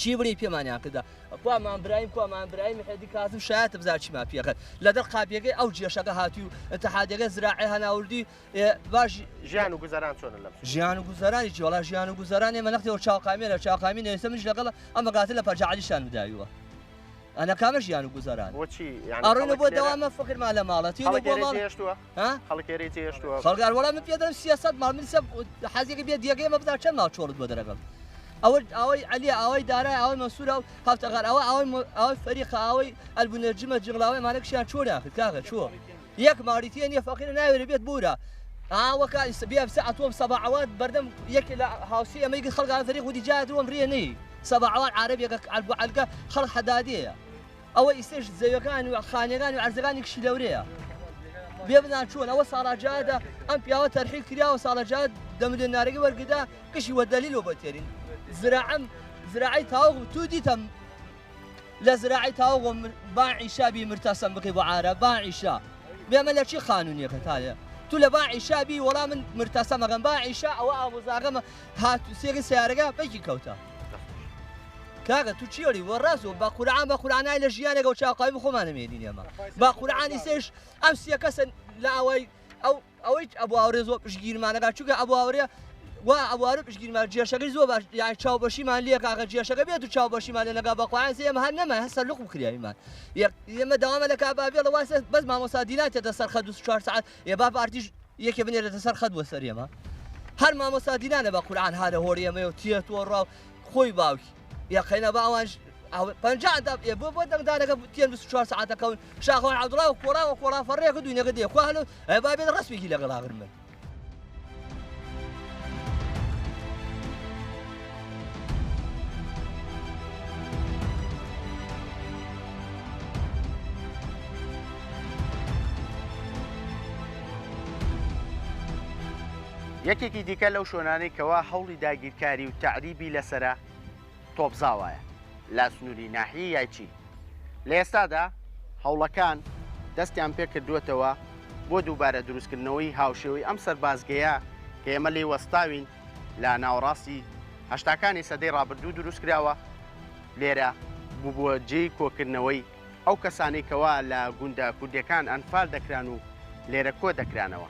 چی بری پێمانیان کردا کوا مام برایم کوا مام برایم حێدی کازم شایەتە بزانە چیمان پێکرد لە دەر قاپیەکەی ئەو جێشەکە هاتوی و اتحادیەکە زراعی هەناوردی باش ژیان و گوزەران چۆنە لەم ژیان و گوزەرانی چی وەڵا ژیان و گوزەران ئێمە نەختێ چاوقامیە لە چاوقامی نێسە منیش لەگەڵ ئەمە گاتە لە پەرجە عەلیشان بداویوە ئەنە کامە ژیان و گوزەران بۆچی ئەڕۆینە بۆ دەوامە فکرمان لە ماڵە تینە بۆ ماڵ ها خەڵک ئێرەی جێهێشتووە خەڵک وەڵا من پێ دەڵێم 300 ماڵ من سە حەزێکە بێ دیەکەی ئێمە بزان چەند ماڵ چۆڵت بۆ دەرەکەم ئەوە ئاوای عەلیە ئاوای دارای ئاوای مەنسوورە و هەفتەغار ئەوە ئاوای ئاوای فەریقە ئاوای ئەلبونەرجمە جغلاوەی ئەمانە کشیان چۆریان کرد کاکە چۆ یەک ماڵی تێ نییە فەقیرە ناوێرێ بێت بورە ئاوەکە بێ سەعات وەم سەبعوات بەردەم یەکێ لە هاوسی ئەمەی گرت خەڵک فەریق ودی جات وەم ڕێ نەی سەبعوات عەرەبێکە عەلبو عەلگە خەڵک حەدادەیە ئەوە ئیستەش زەویەکان و خانیەکان و عەرزەکانی کشی لەورەیە بێ بزان چۆن ئەوە ساڵاجادە ئەم پیاوە تەرحیل کراوە ساڵەجاد دە ملیۆن نارەکەی وەرگدا کشی وە دەلیل بۆ تێرین زراعم زراعی تاوغ تو دیتم لە زراعی تاوغ با عیشا بی مرتەسەم بکەی بۆ عارە با عیشا بێمە لە چی قانونیەکە تاێ تو لە با عیشا بی وەڵا من مرتەسەمەکەم با عیشا ئەوە ئامۆزاگەمە هات سێگە سیارەکە پێکی کەوتە کاکە تو چی ئەڵی وە ڕاست بە قورعان بە قورعانای لە ژیانێکەوە چاوقاوی خۆمانە مێنین ئێمە بە قورعانی سێش ئەم سیە کەسە لە ئاوای ئەو ئەوەی ئەبو ئاورێ زۆر پشگیرمانەکە چونکە ئەبو ئاورێ وا ئەبو ئاورێ پشگیرمان جێشەکەی زۆر باش یان چاو بەشیمان لێ کاکە جێشەکە بێت و چاو بەشیمان لێ نەکا بە قورعان سێ ئێمە هەر نەما هەر سەرلوق بکریایمان ئێمە داوامە لە کابابێڵە واسە بەس مامۆستا دیلان تێتە سەر خەت 24 سەعات ئێ با پارتیش یەکێ بنێرێتە سەر خەت بۆ سەر ئێمە هەر مامۆستا دیلانە بە قورعان هارە هۆری ئێمەیە و تێت و ڕاو خۆی باوکی یەقینە با ئەوانش پەنجا ئەندام ئێ بۆ بۆ دەنگدانەکە تێن 24 سەعاتەکەون شاخەوان عەبدوڵا و کۆڵان و کۆڵان فەڕێکە دوینەکە دێ خوا هەلو ئێ با بێت ڕەسمێکی لەگەڵ ئاگر من. یەکێکی دیکە لەو شوێنانەی کەوا هەوڵی داگیرکاری و تەعریبی لەسەرە تۆپزاوایە لە سنووری ناحیەی یایچی. لە ئێستادا هەوڵەکان دەستیان پێکردووەتەوە بۆ دووبارە دروستکردنەوەی هاوشێوەی ئەم سەربازگەیە کە ئێمە لێی وەستاوین لە ناوەڕاستی هەشتاکانی سەدەی ڕابردوو دروستکراوە، لێرە بووبووە جێی کۆکردنەوەی ئەو کەسانەی کەوا لە گوندە کوردیەکان ئەنفال دەکران و لێرە کۆ دەکرانەوە.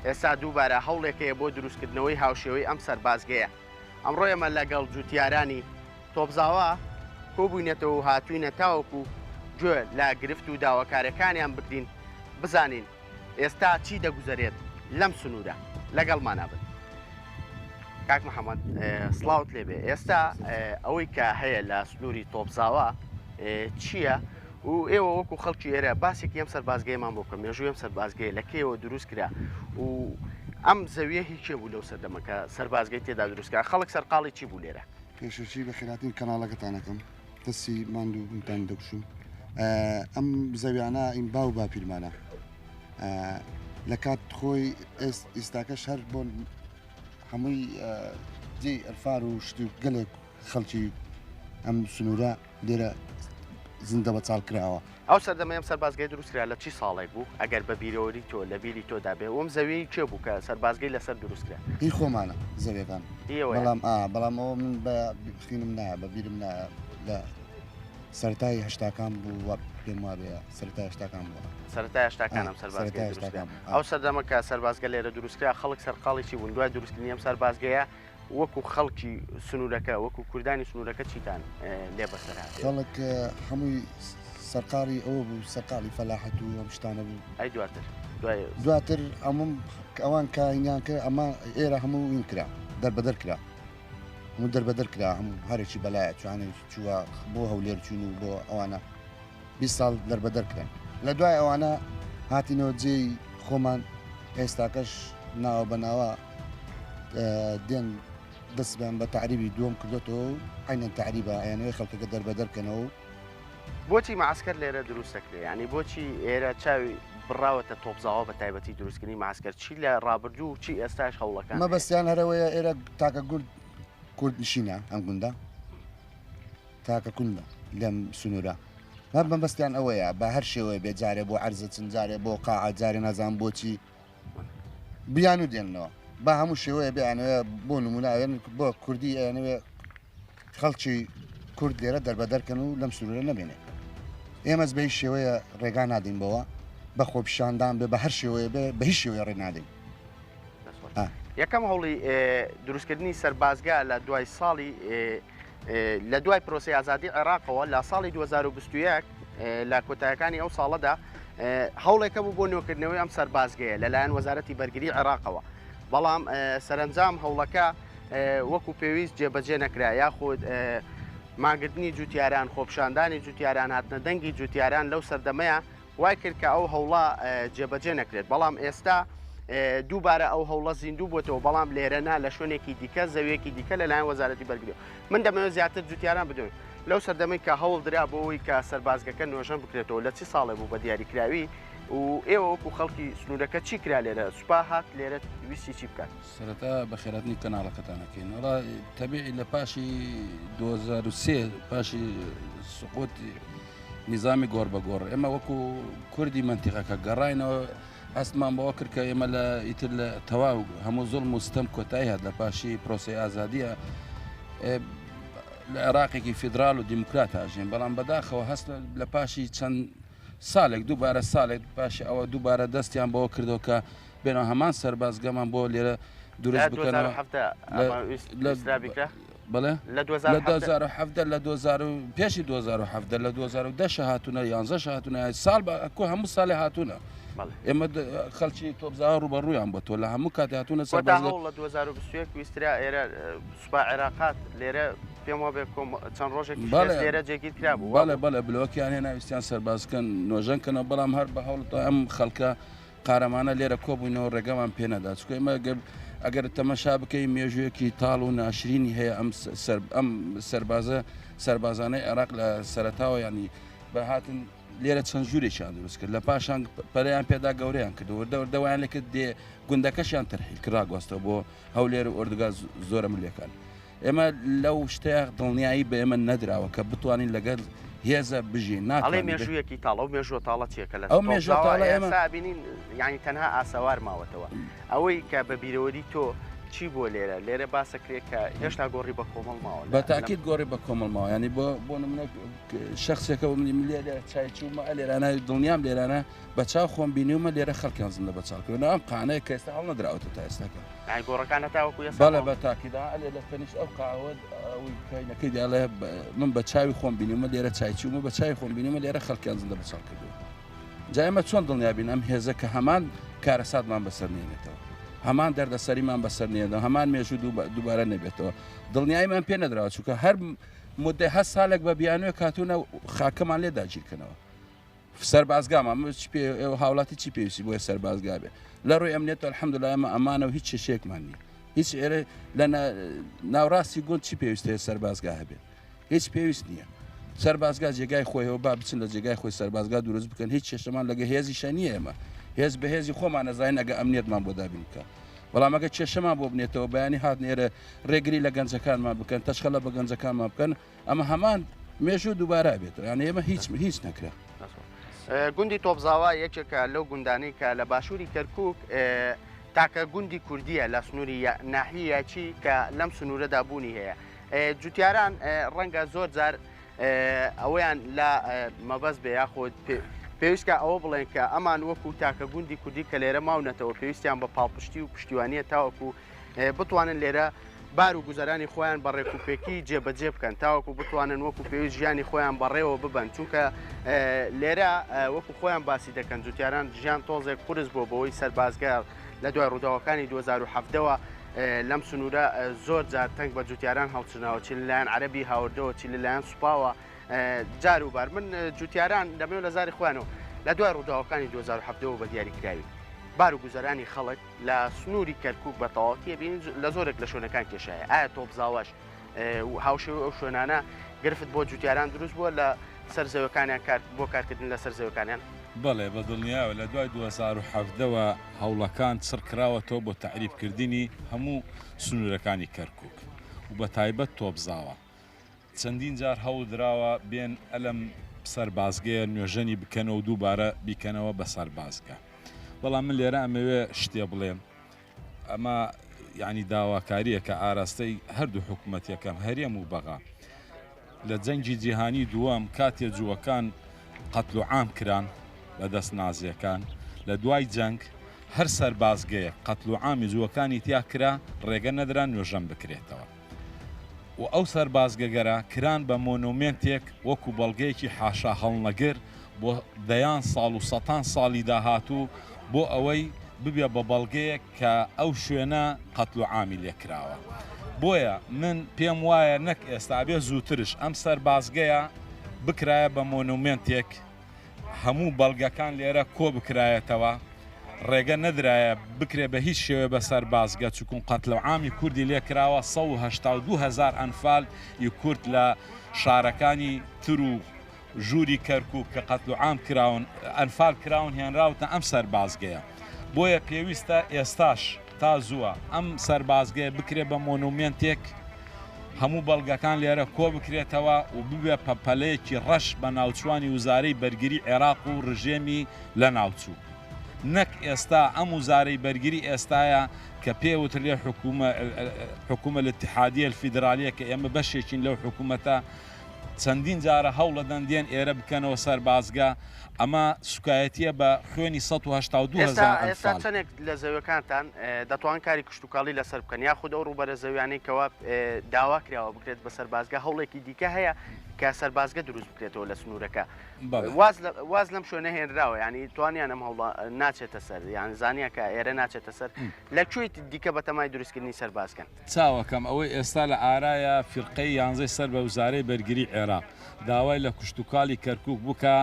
ئێستا دووبارە هەوڵێک هەیە بۆ دروستکردنەوەی هاوشێوەی ئەم سەربازگەیە. ئەمڕۆ ئێمە لەگەڵ جوتیارانی تۆپزاوا کۆبووینەتەوە و هاتووینە تاوەکو گوێ لە گرفت و داواکاریەکانیان بگرین بزانین ئێستا چی دەگوزەرێت لەم سنوورە لەگەڵمانا بن. کاک محەممەد سڵاوت لێبێ ئێستا ئەوەی کە هەیە لە سنووری تۆپزاوە چییە و ئێوە وەکو خەڵکی ئێرە باسێکی ئەم سەربازگەیەمان بۆ بکە مێژووی ئەم سەربازگەیە لە کەیەوە دروست کرا و ئەم زەویە هی کێ بوو لەو سەردەمە کە سەربازگەی تێدا دروست کرا خەڵک سەرقاڵی چی بوو لێرە؟ پێشەکی بە خێراترین کەناڵەکەتان ئەکەم دەستی ماندوو بوونتان دەکوشم ئەم زەویانە ئین باو باپیرمانە لە کات خۆی ئێستاکەش هەر بۆ هەمووی جێی ئەرفار و شتی و گەلێک خەڵکی ئەم سنوورە لێرە زیندە بەچاڵ کراوە. ئەو سەردەمەی ئەم سەربازگەیە دروست کرا لە چی ساڵێک بوو؟ ئەگەر بە بیرەوەری تۆ لە بیری تۆدا بێ ئەم زەویەی کێ بوو کە سەربازگەی لەسەر دروست کرا؟ هی خۆمانە زەویەکان. هی ئێوەیە؟ بەڵام ئا بەڵام ئەوە من بە خینم نایە بە بیرم نایە لە سەرەتای هەشتاکان بوو وا پێم وابێ سەرەتای هەشتاکان بووە. سەرەتای هەشتاکان ئەم سەربازگەیە دروست کرا. ئەو سەردەمە کە سەربازگە لێرە دروست کرا خەڵک سەرقاڵی چی بوون؟ دوای دروستکردنی ئەم سەربازگەیە وەکو خەڵکی سنوورەکە وەکو کوردانی سنوورەکە چیتان لێ بەسەر هات؟ خەڵک هەمووی سەرقاڵی ئەوە بوو سەرقاڵی فەلاحەت و ئەم شتانە بوو. ئەی دواتر دوای دواتر ئەمم ئەوان کاینیان کرد ئەمە ئێرە هەموو این کرا دەربەدەر کرا هەموو دەربەدەر کرا هەموو هەرێکی بەلایە چوانێ چووە بۆ هەولێر چوون و بۆ ئەوانە 20 ساڵ دەربەدەر کران لە دوای ئەوانە هاتینەوە جێی خۆمان ئێستاکەش ناوە بە ناوە دێن دەستیان بە تەعریبی دووەم کردۆتەوە و عەینەن تەعریبە ئەیانەوێ خەڵکەکە دەربەدەر کەنەوە و. بۆچی مەعسکەر لێرە دروست دەکرێ؟ یانی بۆچی ئێرە چاوی بڕاوەتە تۆپزاوە بە تایبەتی دروستکردنی مەعسکەر چی لە ڕابردوو و چی ئێستاش هەوڵەکان هەیە؟ مەبەستیان هەرەوەیە ئێرە تاکە گوند کورد نشینە ئەم گوندە تاکە کوندە لەم سنوورە هەر مەبەستیان ئەوەیە بە هەر شێوەیە بێ جارێ بۆ عەرزە چن جارێ بۆ قاعە جارێ نازانم بۆچی بیانوو دێننەوە بە هەموو شێوەیە بیانەوێ بۆ نمونە ئەوێن بۆ کوردی ئەیانەوێ خەڵکی کورد لێرە دەربەدەر کەن و لەم سنوورە نەمێنێ. ئێمەس بە هیچ شێوەیە ڕێگا نادەین بەوە، بە خۆپیشاندان بێ بە هەر شێوەیە بێ بە هیچ شێوەیە ڕێ نادەین. یەکەم هەوڵی دروستکردنی سەربازگە لە دوای ساڵی لە دوای پرۆسی ئازادی عێراقەوە لە ساڵی 2021 لە کۆتایەکانی ئەو ساڵەدا هەوڵێکە بوو بۆ نوێکردنەوەی ئەم سەربازگەیە لەلایەن وەزارەتی بەرگری عێراقەوە بەڵام سەرنجام هەوڵەکە وەکو پێویست جێبەجێ نەکرا یاخود مانگرتنی جوتیاران خۆپشاندانی جوتیاران هاتنە دەنگی جوتیاران لەو سەردەمەیە وای کرد کە ئەو هەوڵە جێبەجێ نەکرێت، بەڵام ئێستا دووبارە ئەو هەوڵە زیندوو بۆتەوە، بەڵام لێرە نا لە شوێنێکی دیکە زەویەکی دیکە لەلایەن وەزارەتی بەرگریەوە. من دەمەوێت زیاتر جوتیاران بدوێن لەو سەردەمەی کە هەوڵ درا بۆ ئەوەی کە سەربازگەکە نۆژەن بکرێتەوە لە چ ساڵێ بوو بە دیاریکراوی و ئێوە وەکو خەڵکی سنوورەکە چی کرا لێرە سوپا هات لێرە ویستی چی بکات؟ سەرەتا بەخێراتنی کەناڵەکەتان ئەکەین. وەڵا تەبیعی لە پاشی 2003 پاشی سقوطی نیزامی گۆڕ بە گۆڕ ئێمە وەکو کوردی مەنتیقەکە گەڕاینەوە هەستمان بەوە کرد کە ئێمە لە ئیتر لە تەواو هەموو زوڵم و ستەم کۆتایی هات لە پاشی پرۆسەی ئازادیە لە عێراقێکی فیدرال و دیموکرات ئاژین بەڵام بەداخەوە هەست لە پاشی چەند ساڵێک دووبارە ساڵێک پاشی ئەوە دووبارە دەستیان بەوە کردەوە کە بێنەوە هەمان سەربازگەمان بۆ لێرە دروست بکەنەوە بەڵێ لە 2017 لە 2000 پێشی 2017 لە 2010 هاتوونە 11 هاتوونە ساڵ بە کۆ هەموو ساڵێ هاتوونە ئێمە خەڵکی تۆپزاوە ڕووبەڕوویان بۆ تۆ لە هەموو کاتی هاتوونە سەر لە 2021 ویسترا ئێرە سوپا عێراقات لێرە پێم وابێ چەند ڕۆژێک لێرە جێگیر کرا بوو بەڵێ بەڵێ بلۆکیان هێنا ویستیان سەربازکەن نۆژەن کەنەوە بەڵام هەر بە هەوڵ ئەم خەڵکە قارەمانە لێرە کۆبووینەوە ڕێگەمان پێ نەدا چونکە ئێمە گەر ئەگەر تەمەشا بکەی مێژوویەکی تاڵ و ناشرینی هەیە ئەم سەر ئەم سەربازە سەربازانەی عێراق لە سەرەتاوە ینی بە هاتن لێرە چەند ژوورێکیان دروست کرد لە پاشان پەرەیان پێدا گەورەیان کرد وردە وردەوایان لەکرد دێ گوندەکەشیان تەرحیل کرا گواستەوە بۆ هەولێر و ئۆردوگا زۆرە ملێکان ئێمە لەو شتەیە دڵنیایی بە ئێمە نەدراوە کە بتوانین لەگەڵ هێزە بژین ناتوانین ئەڵێ مێژوویەکی تاڵ ئەو مێژووە تاڵە چییە کە لە ئەو مێژووە تاڵە ئێمە ئێستا بینین یانی تەنها ئاسەوار ماوەتەوە ئەوەی کە بە بیرەوەری تۆ چی بووە لێرە لێرە باسە کرێ کە هێشتا گۆڕی بە کۆمەڵ ماوە بە تاکید گۆڕی بە کۆمەڵ ماوە ینی بۆ بۆ نمونە شخصێکە منی لێرە چای چوومە لێرانە دڵنیام لێرانە بە چاو خۆم بینیومە لێرە خەڵکیان زیندە بە چاڵ کردوە ئەم قانەیە کە ئێستا هەڵنەدراوەتە تا ئێستاکە. یانی گۆڕەکان هەتا وەکو ئێستا بەڵێ بە تاکیدا ئەلێ لە تەنیشت ئەو قاوە ئەوی کاینەکەی دەڵێ من بە چاوی خۆم بینیومە لێرە چای چوومە بە چاوی خۆم بینیومە لێرە خەڵکیان زیندە بە چاڵ کردووە جا ئێمە چۆن دڵنیا بین ئەم هێزە کە هەمان کارەساتمان بەسەر نێنێتەوە هەمان دەردەسەریمان بەسەر نێنەوە هەمان مێژوو دووبارە نەبێتەوە دڵنیاییمان پێ نەدراوە چونکە هەر مدەی هەر ساڵێک بە بیانوێک هاتوونە خاکەمان لێ داگیرکەنەوە سەربازگامان من چ پێ ئێوە هاوڵاتی چی پێویستی بۆیە سەربازگا بێ لە ڕووی ئەمنیەت الحمدلله ئێمە ئەمانە و هیچ کێشەیەکمان نییە هیچ ئێرە لە ناوڕاستی گوند چی پێویستەیە سەربازگا هەبێت هیچ پێویست نییە سەربازگا جێگای خۆیەوە با بچن لە جێگای خۆی سەربازگا دروست بکەن هیچ کێشەمان لەگە هێزیشە نییە ئێمە هێز بە هێزی خۆمان نەزانین ئەگە ئەمنیەتمان بۆ دابین بکە بەڵام ئەگە کێشەمان بۆ بنێتەوە بەیانی هات نێرە ڕێگری لە گەنجەکانمان بکەن تەشخەلە بە گەنجەکانمان بکەن ئەمە هەمان مێژوو دووبارە ئەبێتەوە یانی ئێمە هیچ هیچ نەکرا. گوندی تۆپزاوا یەکێکە لەو گوندانەی کە لە باشووری کەرکووک تاکە گوندی کوردیە لە سنووری ناحیەی یاچی کە لەم سنوورەدا بوونی هەیە. جوتیاران ڕەنگە زۆر جار ئەوەیان لە مەبەست بێ یاخود پێویستکە ئەوە بڵێن کە ئەمان وەکو تاکە گوندی کوردی کە لێرە ماونەتەوە پێویستیان بە پاڵپشتی و پشتیوانیە تاوەکو بتوانن لێرە بار و گوزەرانی خۆیان بە ڕێکوپێکی جێبەجێ بکەن تاوەکو بتوانن وەکو پێویست ژیانی خۆیان بەڕێوە ببەن چونکە لێرە وەکو خۆیان باسی دەکەن جوتیاران ژیان تۆزێک قورس بۆ بەوەی سەربازگە لە دوای ڕووداوەکانی 2017ەوە لەم سنوورە زۆر جار تەنگ بە جوتیاران هەڵچناوە چی لەلایەن عەربی هاوردەوە چی لەلایەن سوپاوە جار و بار من جوتیاران دەمەوێت لە زاری خۆیانەوە لە دوای ڕووداوەکانی 2017ەوە بە دیاری کراوی بار و گوزەرانی خەڵک لە سنووری کەرکووک بە تەواوەتی ئەبینین لە زۆرێک لە شوێنەکان کێشە هەیە ئایا تۆپزاواش هاوشێوەی ئەو شوێنانە گرفت بۆ جوتیاران دروست بووە لە سەر زەوەکانیان کار بۆ کارکردن لەسەر زەوەکانیان؟ بەڵێ بە دڵنیایەوە لە دوای 2017 وە هەوڵەکان چڕ کراوەتەوە بۆ تەعریب کردنی هەموو سنوورەکانی کەرکووک و بە تایبەت تۆپزاوە. چەندین جار هەوڵ دراوە بێن ئەلم سەربازگەیە نۆژەنی بکەنەوە و دووبارە بیکەنەوە بە سەربازگە بەڵام من لێرە ئەمەوێ شتێ بڵێم ئەمە یعنی داواکاریە کە ئاراستەی هەردوو حکوومەتەکەم هەرێم و بەغا. لە جەنگی جیهانی دووەم کاتێ جووەکان قەتل و عام کران بە دەست نازیەکان، لە دوای جەنگ هەر سەربازگەیەک قەتل و عامی جووەکانی تیا کرا ڕێگە نەدرا نۆژەن بکرێتەوە و ئەو سەربازگەگەرە کران بە مۆنۆمێنتێک وەکو بەڵگەیەکی حاشا هەڵنەگر بۆ دەیان ساڵ و سەتان ساڵی داهاتوو بۆ ئەوەی ببێ بە بەڵگەیەک کە ئەو شوێنە قەتل و عامی لێ کراوە. بۆیە من پێم وایە نەک ئێستا ئەبێ زووترش ئەم سەربازگەیە بکرایە بە مۆنومێنتێک، هەموو بەڵگەکان لێرە کۆ بکرایەتەوە، ڕێگە نەدرایە بکرێ بە هیچ شێوەیە بە سەربازگە، چوکون قەتل و عامی کوردی لێ کراوە، 182 هەزار ئەنفال ی کورد لە شارەکانی تر و ژووری کەرکوک کە قەتلوعام کراون، ئەنفال کراون هێنراوتە ئەم سەربازگەیە. بۆیە پێویستە ئێستاش تا زووە ئەم سەربازگەیە بکرێت بە مۆنومێنتێک، هەموو بەڵگەکان لێرە کۆبکرێتەوە و ببێ پە پەلەیەکی ڕەش بە ناوچوانی وزارەی بەرگری عێراق و ڕژێمی لەناوچوو. نەک ئێستا ئەم وزارەی بەرگری ئێستایە کە پێ وترێ حکومە حکومە الاتحادیە الفیدرالیە کە ئێمە بەشێکین لەو حکومەتە، چەندین جارە هەوڵەدەن دێن ئێرە بکەنەوە سەربازگە، ئەمە سوکایەتیە بە خوێنی 182 ئێستا هەزار ئێستا ئەنفال. چەندێک لە زەویەکانتان دەتوان کاری کشتوکاڵی لەسەر بکەن یاخود ئەو ڕووبەرە زەویانەی کەوا داوا کراوە بکرێت بە سەربازگە هەوڵێکی دیکە هەیە کە سەربازگە دروست بکرێتەوە لە سنوورەکە بەڵێ. واز لە واز لەم شوێنە هێنراوە یانی توانیان ئەم هەوڵە ناچێتە سەر یان زانیان کە ئێرە ناچێتە سەر لە کوێی دیکە بەتەمای دروستکردنی سەربازگەن؟ چاوەکەم ئەوەی ئێستا لە ئارایە فیرقەی یانزەی سەر بە وزارەی بەرگری عێراق داوای لە کوشتوکاڵی کەرکوک بکا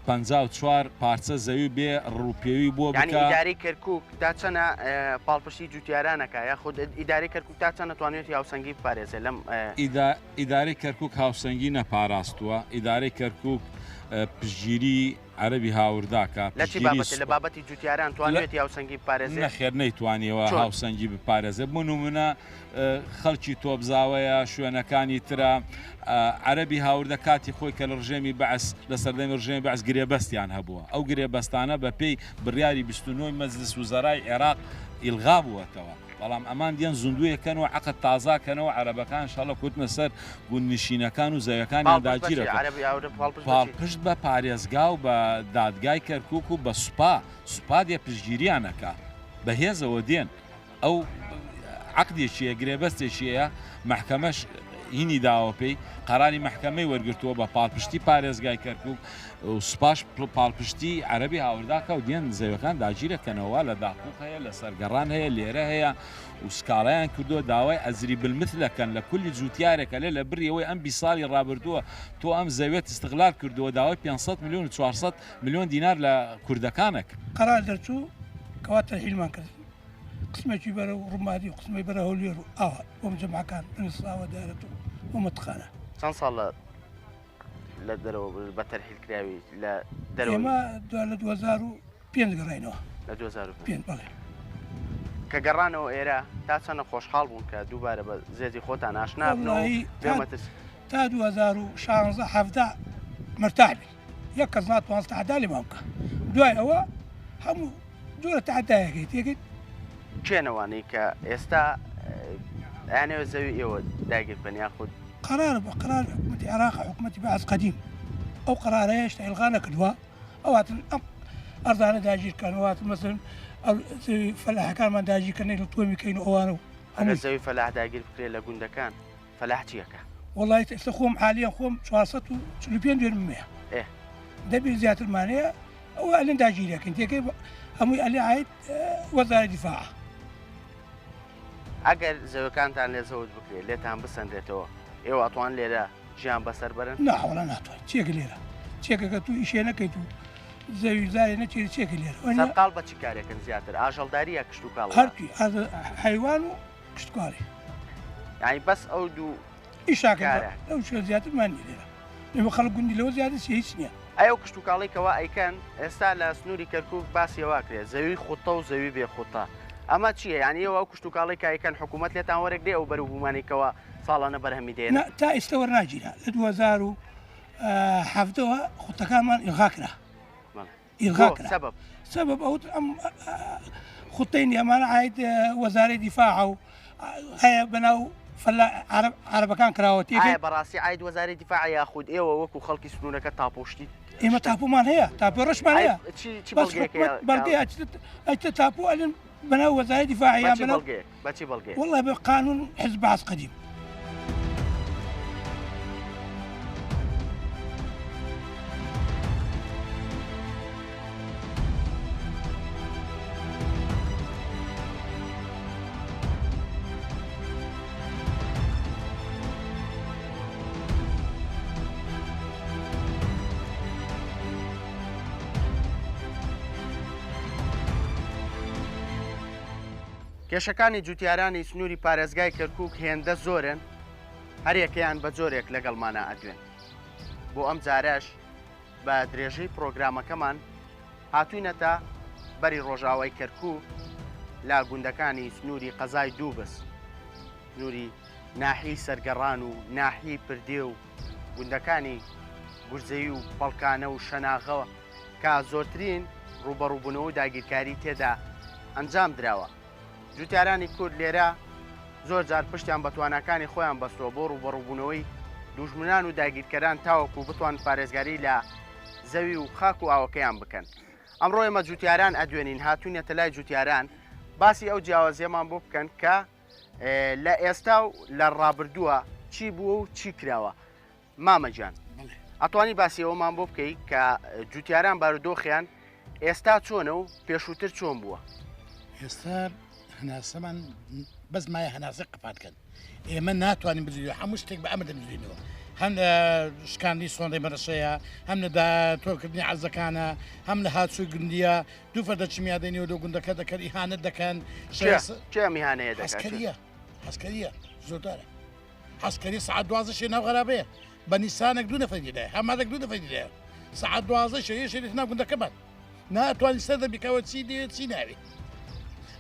54 پارچە زەوی بێ ڕووپێوی بۆ یانی بکا. ئیدارەی کەرکوک تا چەنە پاڵپشتی جوتیاران ئەکا یاخود ئیدارەی کەرکوک تا چەنە توانیویەتی هاوسەنگی بپارێزێ لەم. ئیدارەی کەرکوک هاوسەنگی نەپاراستووە، ئیدارەی کەرکوک پشتگیری عەرەبی هاورداکە لە چی پشتگیری بابەتێ؟ لە سوپا. بابەتی جوتیاران لە توانیویەتی هاوسەنگی بپارێزێ؟ نەخێر نەیتوانیوە چۆن؟ هاوسەنگی بپارێزێ بۆ نمونە خەڵکی تۆپزاوەیە شوێنەکانی ترە عەرەبی هاوردە کاتی خۆی کە لە ڕژێمی بەعس لە سەردەمی ڕژێمی بەعس گرێبەستیان هەبووە ئەو گرێبەستانە بە پێی بڕیاری 29 ی مەجلس وزەرای عێراق ئیلغا بووەتەوە. بەڵام ئەمان دێن زیندووێ کەن و عەقد تازا کەنەوە عەرەبەکان شەڵە کوتنە سەر گوندنشینەکان و زەویەکانیان پاڵپشت بە چی؟ داگیرەکەن. عەرەبی ئاورە پاڵپشت بە چی؟ پاڵپشت بە پارێزگا و بە دادگای کەرکوک و بە سوپا، سوپا دێ پشتگیریان ئەکا. بە هێزەوە دێن. ئەو عەقدێکی هەیە، گرێبەستێکی هەیە، مەحکەمەش هینی داوە پێی، قەراری مەحکەمەی وەرگرتووە بە پاڵپشتی پارێزگای کەرکوک و سوپاش پاڵپشتی عەرەبی هاورداکە و دێن زەویەکان داگیرەکەنەوە، لە داقوق هەیە، لە سەرگەڕان هەیە، لێرە هەیە و سکاڵایان کردووە داوای ئەجری بالمثل ئەکەن لە کولی جوتیارێک ئەلێ لە بری ئەوەی ئەم 20 ساڵی ڕابردووە تۆ ئەم زەویەت استغلال کردووە داوای 500 ملیۆن و 400 ملیۆن دینار لە کوردەکان ئەکەن. قەرار دەرچوو کەوا تەرحیلمان کردن قسمێکی بەرەو ڕومادی و قسمەی بەرە هەولێر و ئاوا بۆ مجەمعەکان بنساوە دارەت و بۆ مەتخانە. چەند ساڵ لە لە دەرەوە بە تەرحیل کراوی لە دەرەوەی؟ ئێمە دو لە 2005 گەڕاینەوە. لە 2005؟ پێنج بەڵێ. کە گەڕانەوە ئێرە تا چەنە خۆشحاڵ بوون کە دووبارە بە زێدی خۆتان ئاشنا بنەوە و وەڵڵاهی بێ تا مەترسی؟ تا 2016 حەڤدە مەرتاح بین یەک کەس ناتوانست تەعەدا لێمان بکا دوای ئەوە هەموو جۆرە تەعەدایەکەی تێکەیت. کێن ئەوانەی کە ئێستا ئەیانەوێت زەوی ئێوە داگیر بکەن یاخود؟ قەرار بە قەرار حکومەتی عێراق حکومەتی بەعس قەدیم ئەو قەرارە هێشتا ئیلغا نەکردووە ئەو هاتن ئەم ئەرزانە داگیر کەن ئەو هاتن مەسەلەن ئەو زەوی فەلاحەکانمان داگیر کەن نەیڵن تۆمی کەین و ئەوانە و ئەگەر هەمووی. زەوی فەلاح داگیر بکرێت لە گوندەکان فەلاح چی ئەکا؟ وەڵای ئێستا خۆم حالیەن خۆم 445 دۆنمم هەیە ئێ. دەبێ زیاترمان هەیە ئەوە ئەلێن داگیرەکەین تێکەی هەمووی ئەلێ عاید وەزارەتی دیفاعە. ئەگەر زەویەکانتان لێ زەوت بکرێت لێتان بسەنرێتەوە ئێوە ئەتوان لێرە ژیان بەسەر بەرن؟ نا وەڵا ناتوانین چێکە لێرە چێکەکە تو ئیشێ نەکەیت و زەوی زارێ نەچێری چێکە لێرە وەنیە؟ سەرقاڵ بە چ کارێکن زیاتر ئاژەڵداری یا کشتوکاڵ؟ هەرچی حەیوان و کشتوکاڵی. یانی بەس ئەو دوو ئیشاکە کارە؟ لەو شوێن زیاترمان نیە لێرە ئێمە خەڵک گوندی لەوە زیاتر چیە هیچ نییە. ئەی ئەو کشتوکاڵەی کەوا ئەیکەن ئێستا لە سنووری کەرکووک باسی ئەوە ئەکرێ زەوی خوتە و زەوی بێ خوتە ئەمە چییە یانی ئێوە ئەو کشتوکاڵەی کە ئەیکەن حکوومەت لێتان وەرەگرێ ئەو بەروبوومانەی کەوا ساڵانە بەرهەمی دێنن؟ نا تا ئیستە وەرناگیرا لە 2017 وە خوتەکانمان ئیلغا کرا. بەڵێ ئیلغا بۆ کرا. سەبەب؟ سەبەب ئەوت ئەم خوتەی نیە ئەمانە عاید وەزارەی دیفاعە و هەیە بەناو فەلا عەرەب عەرەبەکان کراوە تێکەی. ئایا بەڕاستی عاید وەزارەی دیفاعە یاخود ئێوە وەکو خەڵکی سنوورەکە تاپۆشتی ئێمە تاپۆمان هەیە تاپۆی ڕەشمان هەیە چی چی بەس بەڵگەیەک حکومەت هەیە بەڵگەی ئەچتە تاپۆ ئەلن بەناو وەزارەی دیفاعە یان بە چی بەناو بەڵگەیەک بە چی بەڵگەیەک؟ واللە بە قانون حزب بەعس قەدیم. کێشەکانی جوتیارانی سنووری پارێزگای کەرکک هێندە زۆرن هەریەکەیان بە جۆرێک لەگەڵمانە ئەدوێن بۆ ئەم جارەش بە درێژەی پرۆگرامەکەمان هاتووینەتە بەری ڕۆژاوای کەرکوک لە گوندەکانی سنووری قەزای دووبز، سنووری ناحیەی سەرگەڕان و ناحیەی پردێ و گوندەکانی گورزەیی و پەڵکانە و شەناغە کە زۆرترین ڕووبەڕووبوونەوە و داگیرکاری تێدا ئەنجام دراوە. جوتیارانی کورد لێرە زۆر جار پشتیان بە تواناکانی خۆیان بەستووە بۆ ڕووبەڕووبوونەوەی دوژمنان و داگیرکەران تاوەکو بتوان پارێزگاری لە زەوی و خاک و ئاوەکەیان بکەن. ئەمڕۆ ئێمە جوتیاران ئەدوێنین هاتوینەتە لای جوتیاران باسی ئەو جیاوازیەمان بۆ بکەن کە لە ئێستا و لە ڕابردووە چی بووە و چی کراوە. مامە گیان ئەتوانی باسی ئەوەمان بۆ بکەی کە جوتیاران بارودۆخیان ئێستا چۆنە و پێشووتر چۆن بووە؟ ئێستا هەناسەمان بەس مایە هەناسە قەپات کەن ئێمە ناتوانین بزوی هەموو شتێک بە ئەمە دەبزوینەوە هەم لە شکاندنی سۆندەی مەرەشەیە هەم لە تۆکردنی عەرزەکانە هەم لە هاتووی گوندیە دوو فەردە چیمیا دێنیەوە لۆ گوندەکە دەکەن ئیهانەت دەکەن کێ ئەم ئیهانەیە دەکات؟ عەسکەریە عەسکەریە زۆردارە عەسکەری سەعات 12 شێ ناو غەرابەیە بە نیسانێک دوو نەفەری تێدایە هەمادێک دوو نەفەری تێدایە سەعات 12 شێ یەشێ دێتە ناو گوندەکەمان ناتوانین سەر دەبی کەەوە چی دێ چی ناوێ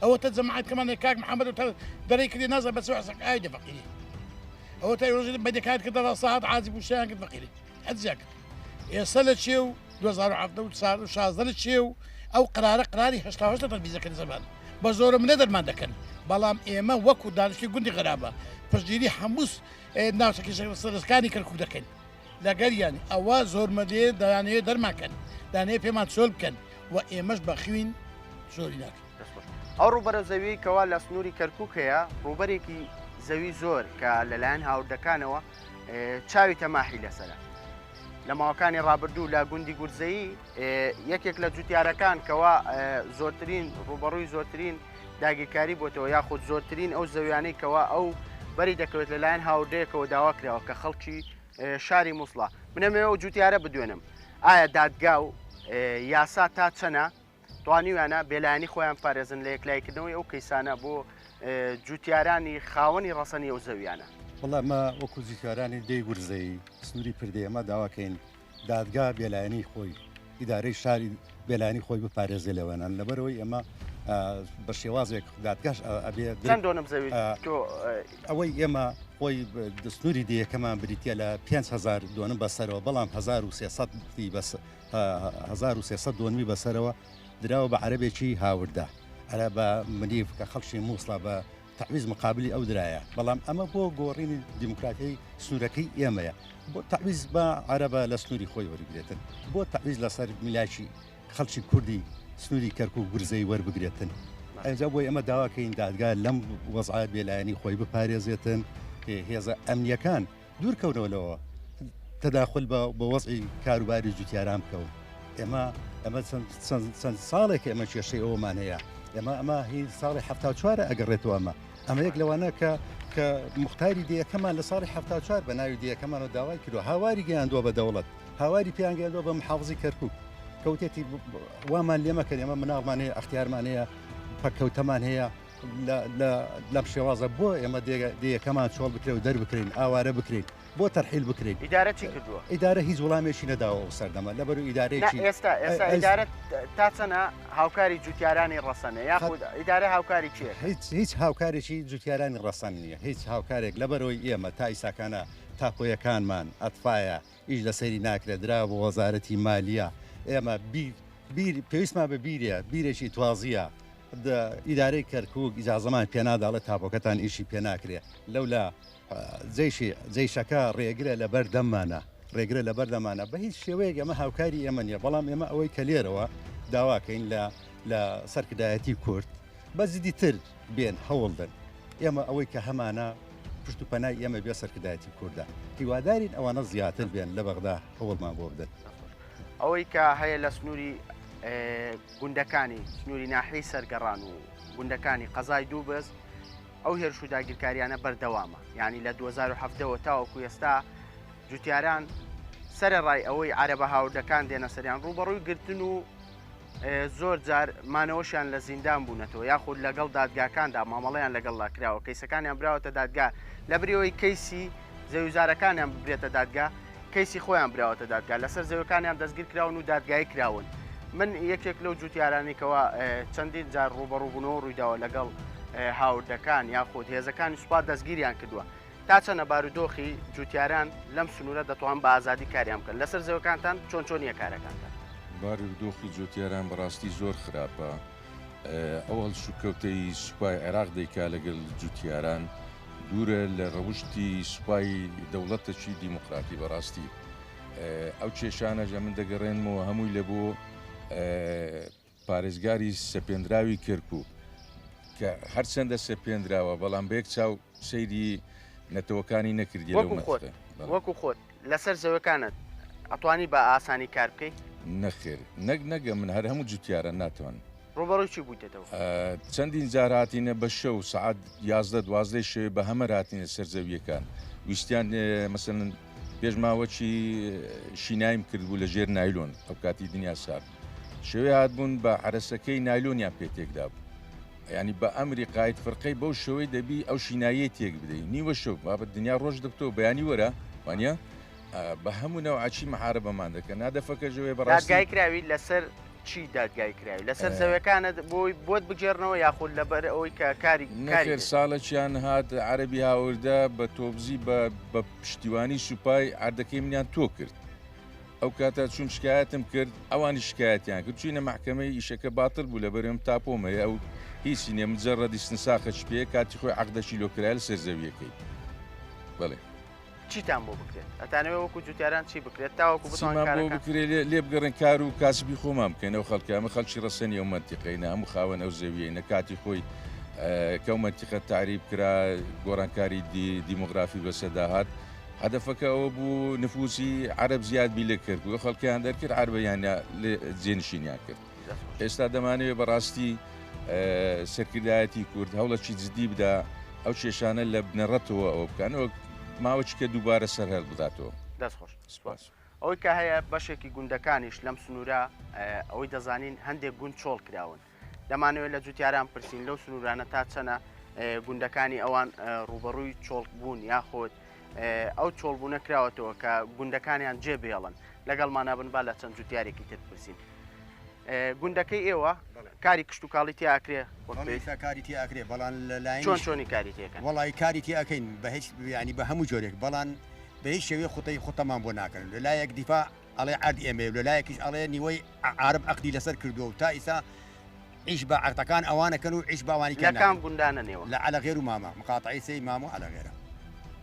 ئەوە تە جەماعەت کەمان کاک محەممەد و تا دەرەی کردی نازە بەس ئای دە فەقیری ئەوە تا ڕۆژی بەدەکات کردە ساعت عازی بوو شیان کرد فەقیری حەجیان کرد ئێستا لە چێ و 2017 و 16 لە چێ و ئەو قرارە قراری 88 لە تەنفیزەکەن زەمان بە زۆرە منە دەرمان دەکەن بەڵام ئێمە وەکو دانیشتوی گوندی غەرابە پشتگیری هەموو ناوچە کێشەسەرەکانی کەرکوک دەکەین لەگەریان ئەوە زۆرمەلێ دەیانەوێت دەرماکەن دانەیە پێمان چۆل بکەن و ئێمەش بە خوین زۆری ناکەین. ئەو ڕووبەرە زەویەی کەوا لە سنووری کەرکوک هەیە ڕووبەرێکی زەوی زۆر کە لەلایەن هاوردەکانەوە چاوی تەماحی لەسەرە. لە ماوەکانی ڕابردوو لە گوندی گورزەیی یەکێک لە جوتیارەکان کەوا زۆرترین ڕوبەڕووی زۆرترین داگیرکاری بۆتەوە یاخود زۆرترین ئەو زەویانەی کەوا ئەو بەری دەکەوێت لەلایەن هاوردەیەکەوە داوا کراوە کە خەڵکی شاری مووسڵە منەمەوە ئەو جوتیارە بدوێنم ئایا دادگا و یاسا تا چەنە توانیویانە بێلایەنی خۆیان پارێزن لە یەکلایکردنەوەی ئەو کەیسانە بۆ جوتیارانی خاوەنی ڕەسەنی ئەو زەویانە. وەڵا ئەمە وەکو جوتیارانی دێی گورزەیی سنووری پردێ ئەمە داواکەین دادگا بێلایەنی خۆی ئیدارەی شاری بێلایەنی خۆی بپارێزێ لەوەنان لەبەرەوەی ئێمە بە شێوازێک دادگاش ئەبێ چەند دۆنم زەوی تۆ ئەوەی ئێمە خۆی سنووری دێیەکەمان بریتە لە 5هزار دۆنم بەسەرەوە بەڵام 1300 بەس 1300 دۆنمی بەسەرەوە دراوە بە عەرەبێکی هاوردە ئەرا بە منیف کە خەڵکی مووسڵە بە تەعویز مقابلی ئەو درایە بەڵام ئەمە بۆ گۆڕینی دیموکراتی سنوورەکەی ئێمەیە بۆ تەعویز بە عەرەبە لە سنووری خۆی وەرگێتن بۆ تەعویز لەسەر میلاکی خەڵکی کوردی سنووری کەرکک گورزەی وەربگرێتن ئەجا بۆی ئەمە داواکەین دادگا لەم وەزعە بێلایەنی خۆی بپارێزێتن هێزە ئەمنیەکان دوور کەونەوە لەوە تەداخل بە بە وەزعی کاروباری جوتیاران بکەون ئێمە ئەمە چەند ساڵێک ئێمە کێشەی ئەومان هەیە ئێمە ئەمە هی ساڵی 74 ئەگەڕێتەوە ئەمە ئەمە یەک لەوانە کە کە مختاری دێیەکەمان لە ساڵی 74 بە ناوی دێیەکەمانەوە داوای کردووە هاواری گەیاندووە بە دەوڵەت هاواری پێیان گەیاندووە بە محافزی کەرکک کەوتێتی وامان لێمەکەن ئێمە مناڵمان هەیە ئەختیارمان هەیە پەککەوتەمان هەیە لەم شێوازە بۆ ئێمە دێیەکەمان چۆڵ بکرێ و دەربکرین ئاوارە بکرین بۆ تەرحیل بکرین ئیدارە چی کردووە؟ ئیدارە هیچ وڵامێکی نەداوە ئەو سەردەمە لەبەر ئیدارەیەکی ئێستا ئێستا ئیدارە تا چەنە هاوکاری جوتیارانی ڕەسەنە یاخود ئیدارە هاوکاری کێ؟ هیچ هیچ هاوکارێکی جوتیارانی ڕەسەن نییە هیچ هاوکارێک لەبەرەوەی ئێمە تا ئیساکانە تاپۆیەکانمان ئەتفایە ئیش لەسەری ناکرێت درا بۆ وەزارەتی مالیە ئێمە بیر بیر پێویستمان بە بیرە بیرێکی توازیە. ئیدارەی کەرکوک ئیجازەمان پێنادا ئەڵێ تاپۆکەتان ئیشی پێ ناکرێ لەولا جەیشی جەیشەکە ڕێگرە لەبەر دەممانە ڕێگرە لەبەر دەمانە بە هیچ شێوەیەک ئەمە هاوکاری ئێمە نییە بەڵام ئێمە ئەوەی کە لێرەوە داواکەین لە لە سەرکردایەتی کورد بە جدیتر بێن هەوڵدەن ئێمە ئەوەی کە هەمانە پشت و پەنای ئێمە بێ سەرکردایەتی کوردە هیوادارین ئەوانە زیاتر بێن لە بەغدا هەوڵمان بۆ بدەن. ئەوەی کە هەیە لە سنووری گوندەکانی سنووری ناحیەی سەرگەڕان و گوندەکانی قەزای دووبز ئەو هێرش و داگیرکاریانە بەردەوامە یعنی لە 2017ەوە تاوەکو ئێستا جوتیاران سەرەڕای ئەوەی عەرەبە هاوردەکان دێنە سەریان ڕووبەڕووی گرتن و زۆر جار مانەوەشیان لە زیندان بوونەتەوە یاخود لەگەڵ دادگاکاندا مامەڵەیان لەگەڵدا کراوە کەیسەکانیان براوەتە دادگا لە بریەوەی کەیسی زەویوزارەکانیان ببرێتە دادگا کەیسی خۆیان براوەتە دادگا لەسەر زەویەکانیان دەستگیر کراون و دادگایی کراون من یەکێک لەو جوتیارانی کەوا چەندین جار ڕوبەڕوبوونەوە ڕوویداوە لەگەڵ هاوردەکان یاخود هێزەکانی سوپا دەستگیریان کردووە تا چەنە بارودۆخی جوتیاران لەم سنوورە دەتوان بە ئازادی کاریان بکەن لەسەر زەوەکانتان چۆن چۆنیە کارەکانتان؟ بارودۆخی جوتیاران بەڕاستی زۆر خراپە ئەو هەڵسوکەوتەی سوپای عێراق دەیکا لەگەل جوتیاران دوورە لە ڕەوشتی سوپای دەوڵەتەکی دیموکراتی بەڕاستی ئەو کێشانەش ئەمن دەگەڕێنمەوە هەمووی لە بۆ پارێزگاری سەپێنراوی کەرکک کە هەرچەندە سەپێنراوە بەڵام بە یەک چاو سەیری نەتەوەکانی نەکردی وەکو خۆت وەکو خۆت لەسەر زەوەکانت ئەتوانی بە ئاسانی کار بکەی؟ نەخێر نەک نەگە من هەر هەموو جوتیارە ناتوان. ڕوبەڕووی چی بوویتەتەوە؟ چەندین جار هاتینە بە شەو سەعات 11 دوازدەی شەوێ بە هەمەر هاتینە سەر زەویەکان ویستیان مەسەلەن پێش ماوەکی شینایم کردبوو لە ژێر نایلۆن ئەو کاتی دنیا سارد شەوێ هاتبوون بە عەرەسەکەی نایلۆنیان پێ تێکدا بوو ینی بە ئەمری قاید فرقەی بەو شەوەی دەبی ئەو شیناییە تێک بدەی نیوە شەو بابە دنیا ڕۆژ دەبتەوە بەیانی وەرە وانە بە هەموو نەوعەکی محاربەمان دەکەن نادەفەکەژەوەی بەڕاستی دادگای کراوی لەسەر چی دادگای کراوی لەسەر زەویەکانت بۆی بۆت بگێڕنەوە یاخود لەبەر ئەوەی کە کاری نەخێر ساڵەکیان هات عەرەبی هاوردە بە تۆبزی بە بە پشتیوانی سوپای عەردەکەی منیان تۆ کرد ئەو کاتە چوم شکایەتم کرد ئەوانی شکایەتیان کرد چوینە مەحکەمەی ئیشەکە باتڵ بوو لەبەرم تاپۆم هەیە ئەو هیچی نییە مجەڕەدی سنساخەکی پێ کاتی خۆی عەقدەکی لۆ کرایە لەسەر زەویەکەی بەڵێ. چیتان بۆ بکرێت؟ ئەتانەوێ وەکو جوتیاران چی بکرێت تاوەکو بتوان چیمان بۆ کارەکان بکرێت لێ لێ بگەڕێن کار و کاسبی خۆمان بکەین ئەو خەڵکە ئەمە خەڵکی ڕەسەنی ئەو مەنتیقەینە هەموو خاوەن ئەو زەویەینە کاتی خۆی کە ئەو مەنتیقە تەعریب کرا گۆڕانکاری دیمۆغرافی بەسەردا هات هەدەفەکە ئەوە بوو نفوسی عەرەب زیاد بی لە کەرکوک ئەو خەڵکەیان دەرکرد عەرەبیان لێ جێنشینیان کرد ئێستا دەمانەوێت بەڕاستی سەرکردایەتی کورد هەوڵەکی جدی بدا ئەو کێشانە لە بنەڕەتەوە ئەوە بکەن وەک ماوەچکە دووبارە سەر هەڵ بداتەوە. دەست خۆش. سپاس. ئەوەی کە هەیە بەشێکی گوندەکانیش لەم سنوورە ئەوەی دەزانین هەندێک گوند چۆڵ کراون دەمانەوێت لە جوتیاران پرسین لەو سنوورانە تا چەنە گوندەکانی ئەوان ڕوبەڕووی چۆڵ بوون یاخود ئەو چۆڵبوونە کراوەتەوە کە گوندەکانیان جێ بێڵن لەگەڵمانە بن با لە چەند جوتیارێکی تر پرسین گوندەکەی ئێوە کاری کشتتوکاڵی تیاکرێ کاری تیاکرێ بەڵام لەلای چۆن چۆنی کاری تێکەن وەڵی کاری تیاکەین بە هیچ ینی بە هەموو جۆرێک بەڵام بە هیچ شێوەیە خوتەی خوتەمان بۆ ناکەن لەلایەک دیفاع ئەڵێ عەرد ئێمەیە و لەلایەکیش ئەڵێ نیوەی عارب عەقدی لەسەر کردووە و تا ئیسا عیش بە عەقدەکان ئەوانەکەن و عیش بە ئەوانی لە کام گوندانە نێوە؟ لە عەلەغێر و مامە مقاتعەی سێی مامە و عەلەغێرە.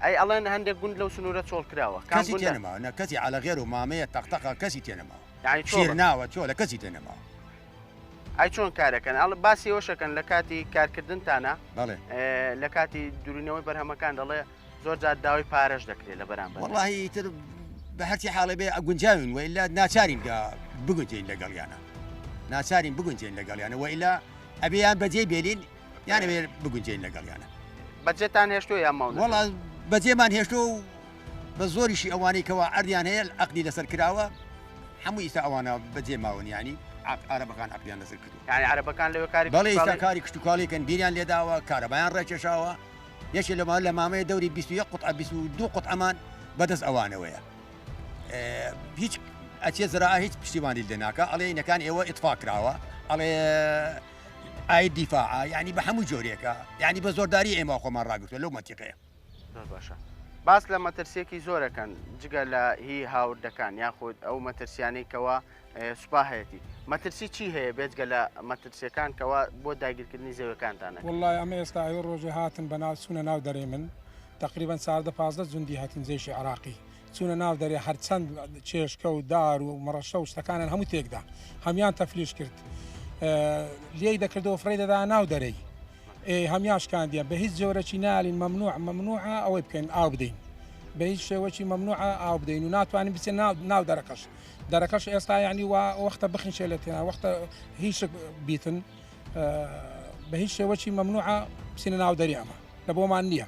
ئەی ئەڵێن هەندێک گوند لەو سنوورە چۆڵ کراوە کام کەسی گوندە؟ تێ نەماوە نە کەسی عەلەغێر و مامەیە تەقتەقە کەسی تێ نەماوە یانی چۆڵە؟ شیرناوە چۆلە کەسی تێ نەماوە. ئەی چۆن کارەکەن؟ ئەڵ باسی ئەوەشەکەن لە کاتی کارکردنتانە بەڵێ لە کاتی دورینەوەی بەرهەمەکان دەڵێ زۆر جار داوای پارەش دەکرێت لە بەرامبەر. وەڵاهی ئیتر بە هەرچی حاڵێ بێ گونجاوین وئیلا ناچارین کە بگونجێین لەگەڵیانە ناچارین بگونجێین لەگەڵیانە وئیلا ئەبێ یان بەجێ بێلین یان ئەبێ بگونجێین لەگەڵیانە. بەجێتان هێشتووە یان ماونەتەوە؟ وەڵا بەجێمان هێشتووە و بە زۆریشی ئەوانەی کەوا عەردیان هەیە عەقدی لەسەر کراوە هەموو ئیستا ئەوانە بەجێ ماون یانی عەرەبەکان عەقدیان لەسەر کردووە. یانی عەرەبەکان لەوێ کاری بەڵێ ئیستا کشتوکاڵی؟ کاری کشتوکاڵی کەن بیریان لێداوە کارەبایان ڕێکێشاوە یەکێ لەمە لە مامەیە دەوری 21 قوتعە 22 قوتعەمان بەدەست ئەوانەوەیە هیچ ئەچێ زرا هیچ پشتیوانی لێ ناکە ئەڵێ اینەکان ئێوە ئیتفا کراوە ئەڵێ ئاید دیفاعە یعنی بە هەموو جۆرێکە یعنی بە زۆرداری ئێمە خۆمان ڕاگرتووە لەو مەنتیقەیە زۆر باشە. باس لە مەترسیەکی زۆرەکەن جگە لە هی هاوردەکان یاخود ئەو مەترسیانەی کەوا سوپا هەیەتی مەترسی چی هەیە بێجگە لە مەترسیەکان کەوا بۆ داگیرکردنی زەویەکانتان ئەکەن؟ وەڵای ئەمە ئێستا ئەوێ ڕۆژێ هاتن بەناو چوونە ناو دەرێ من تەقریبەن 14 15 جوندی هاتن جەیشی عراقی چوونە ناو دەرێ هەرچەند چێشکە و دار و مەڕەشە و شتەکانیان هەموو تێکدا هەمیان تەفلیش کرد لێی دەکردەوە فڕێی دەدا ناو دەرێی هەمیان شکاندیان بە هیچ جۆرەکی نالین مەمنوع مەمنوعە ئەوەی بکەین ئاو بدەین بە هیچ شێوەکی مەمنوعە ئاو بدەین و ناتوانین بچێن ناو دەرەکەش دەرەکەش ئێستا یعنی وا وەختە بخنچێ لە تێنا وەختە هیچ بیتن بە هیچ شێوەکی مەمنوعە بچینە ناو دەری ئەمە لە بۆمان نییە.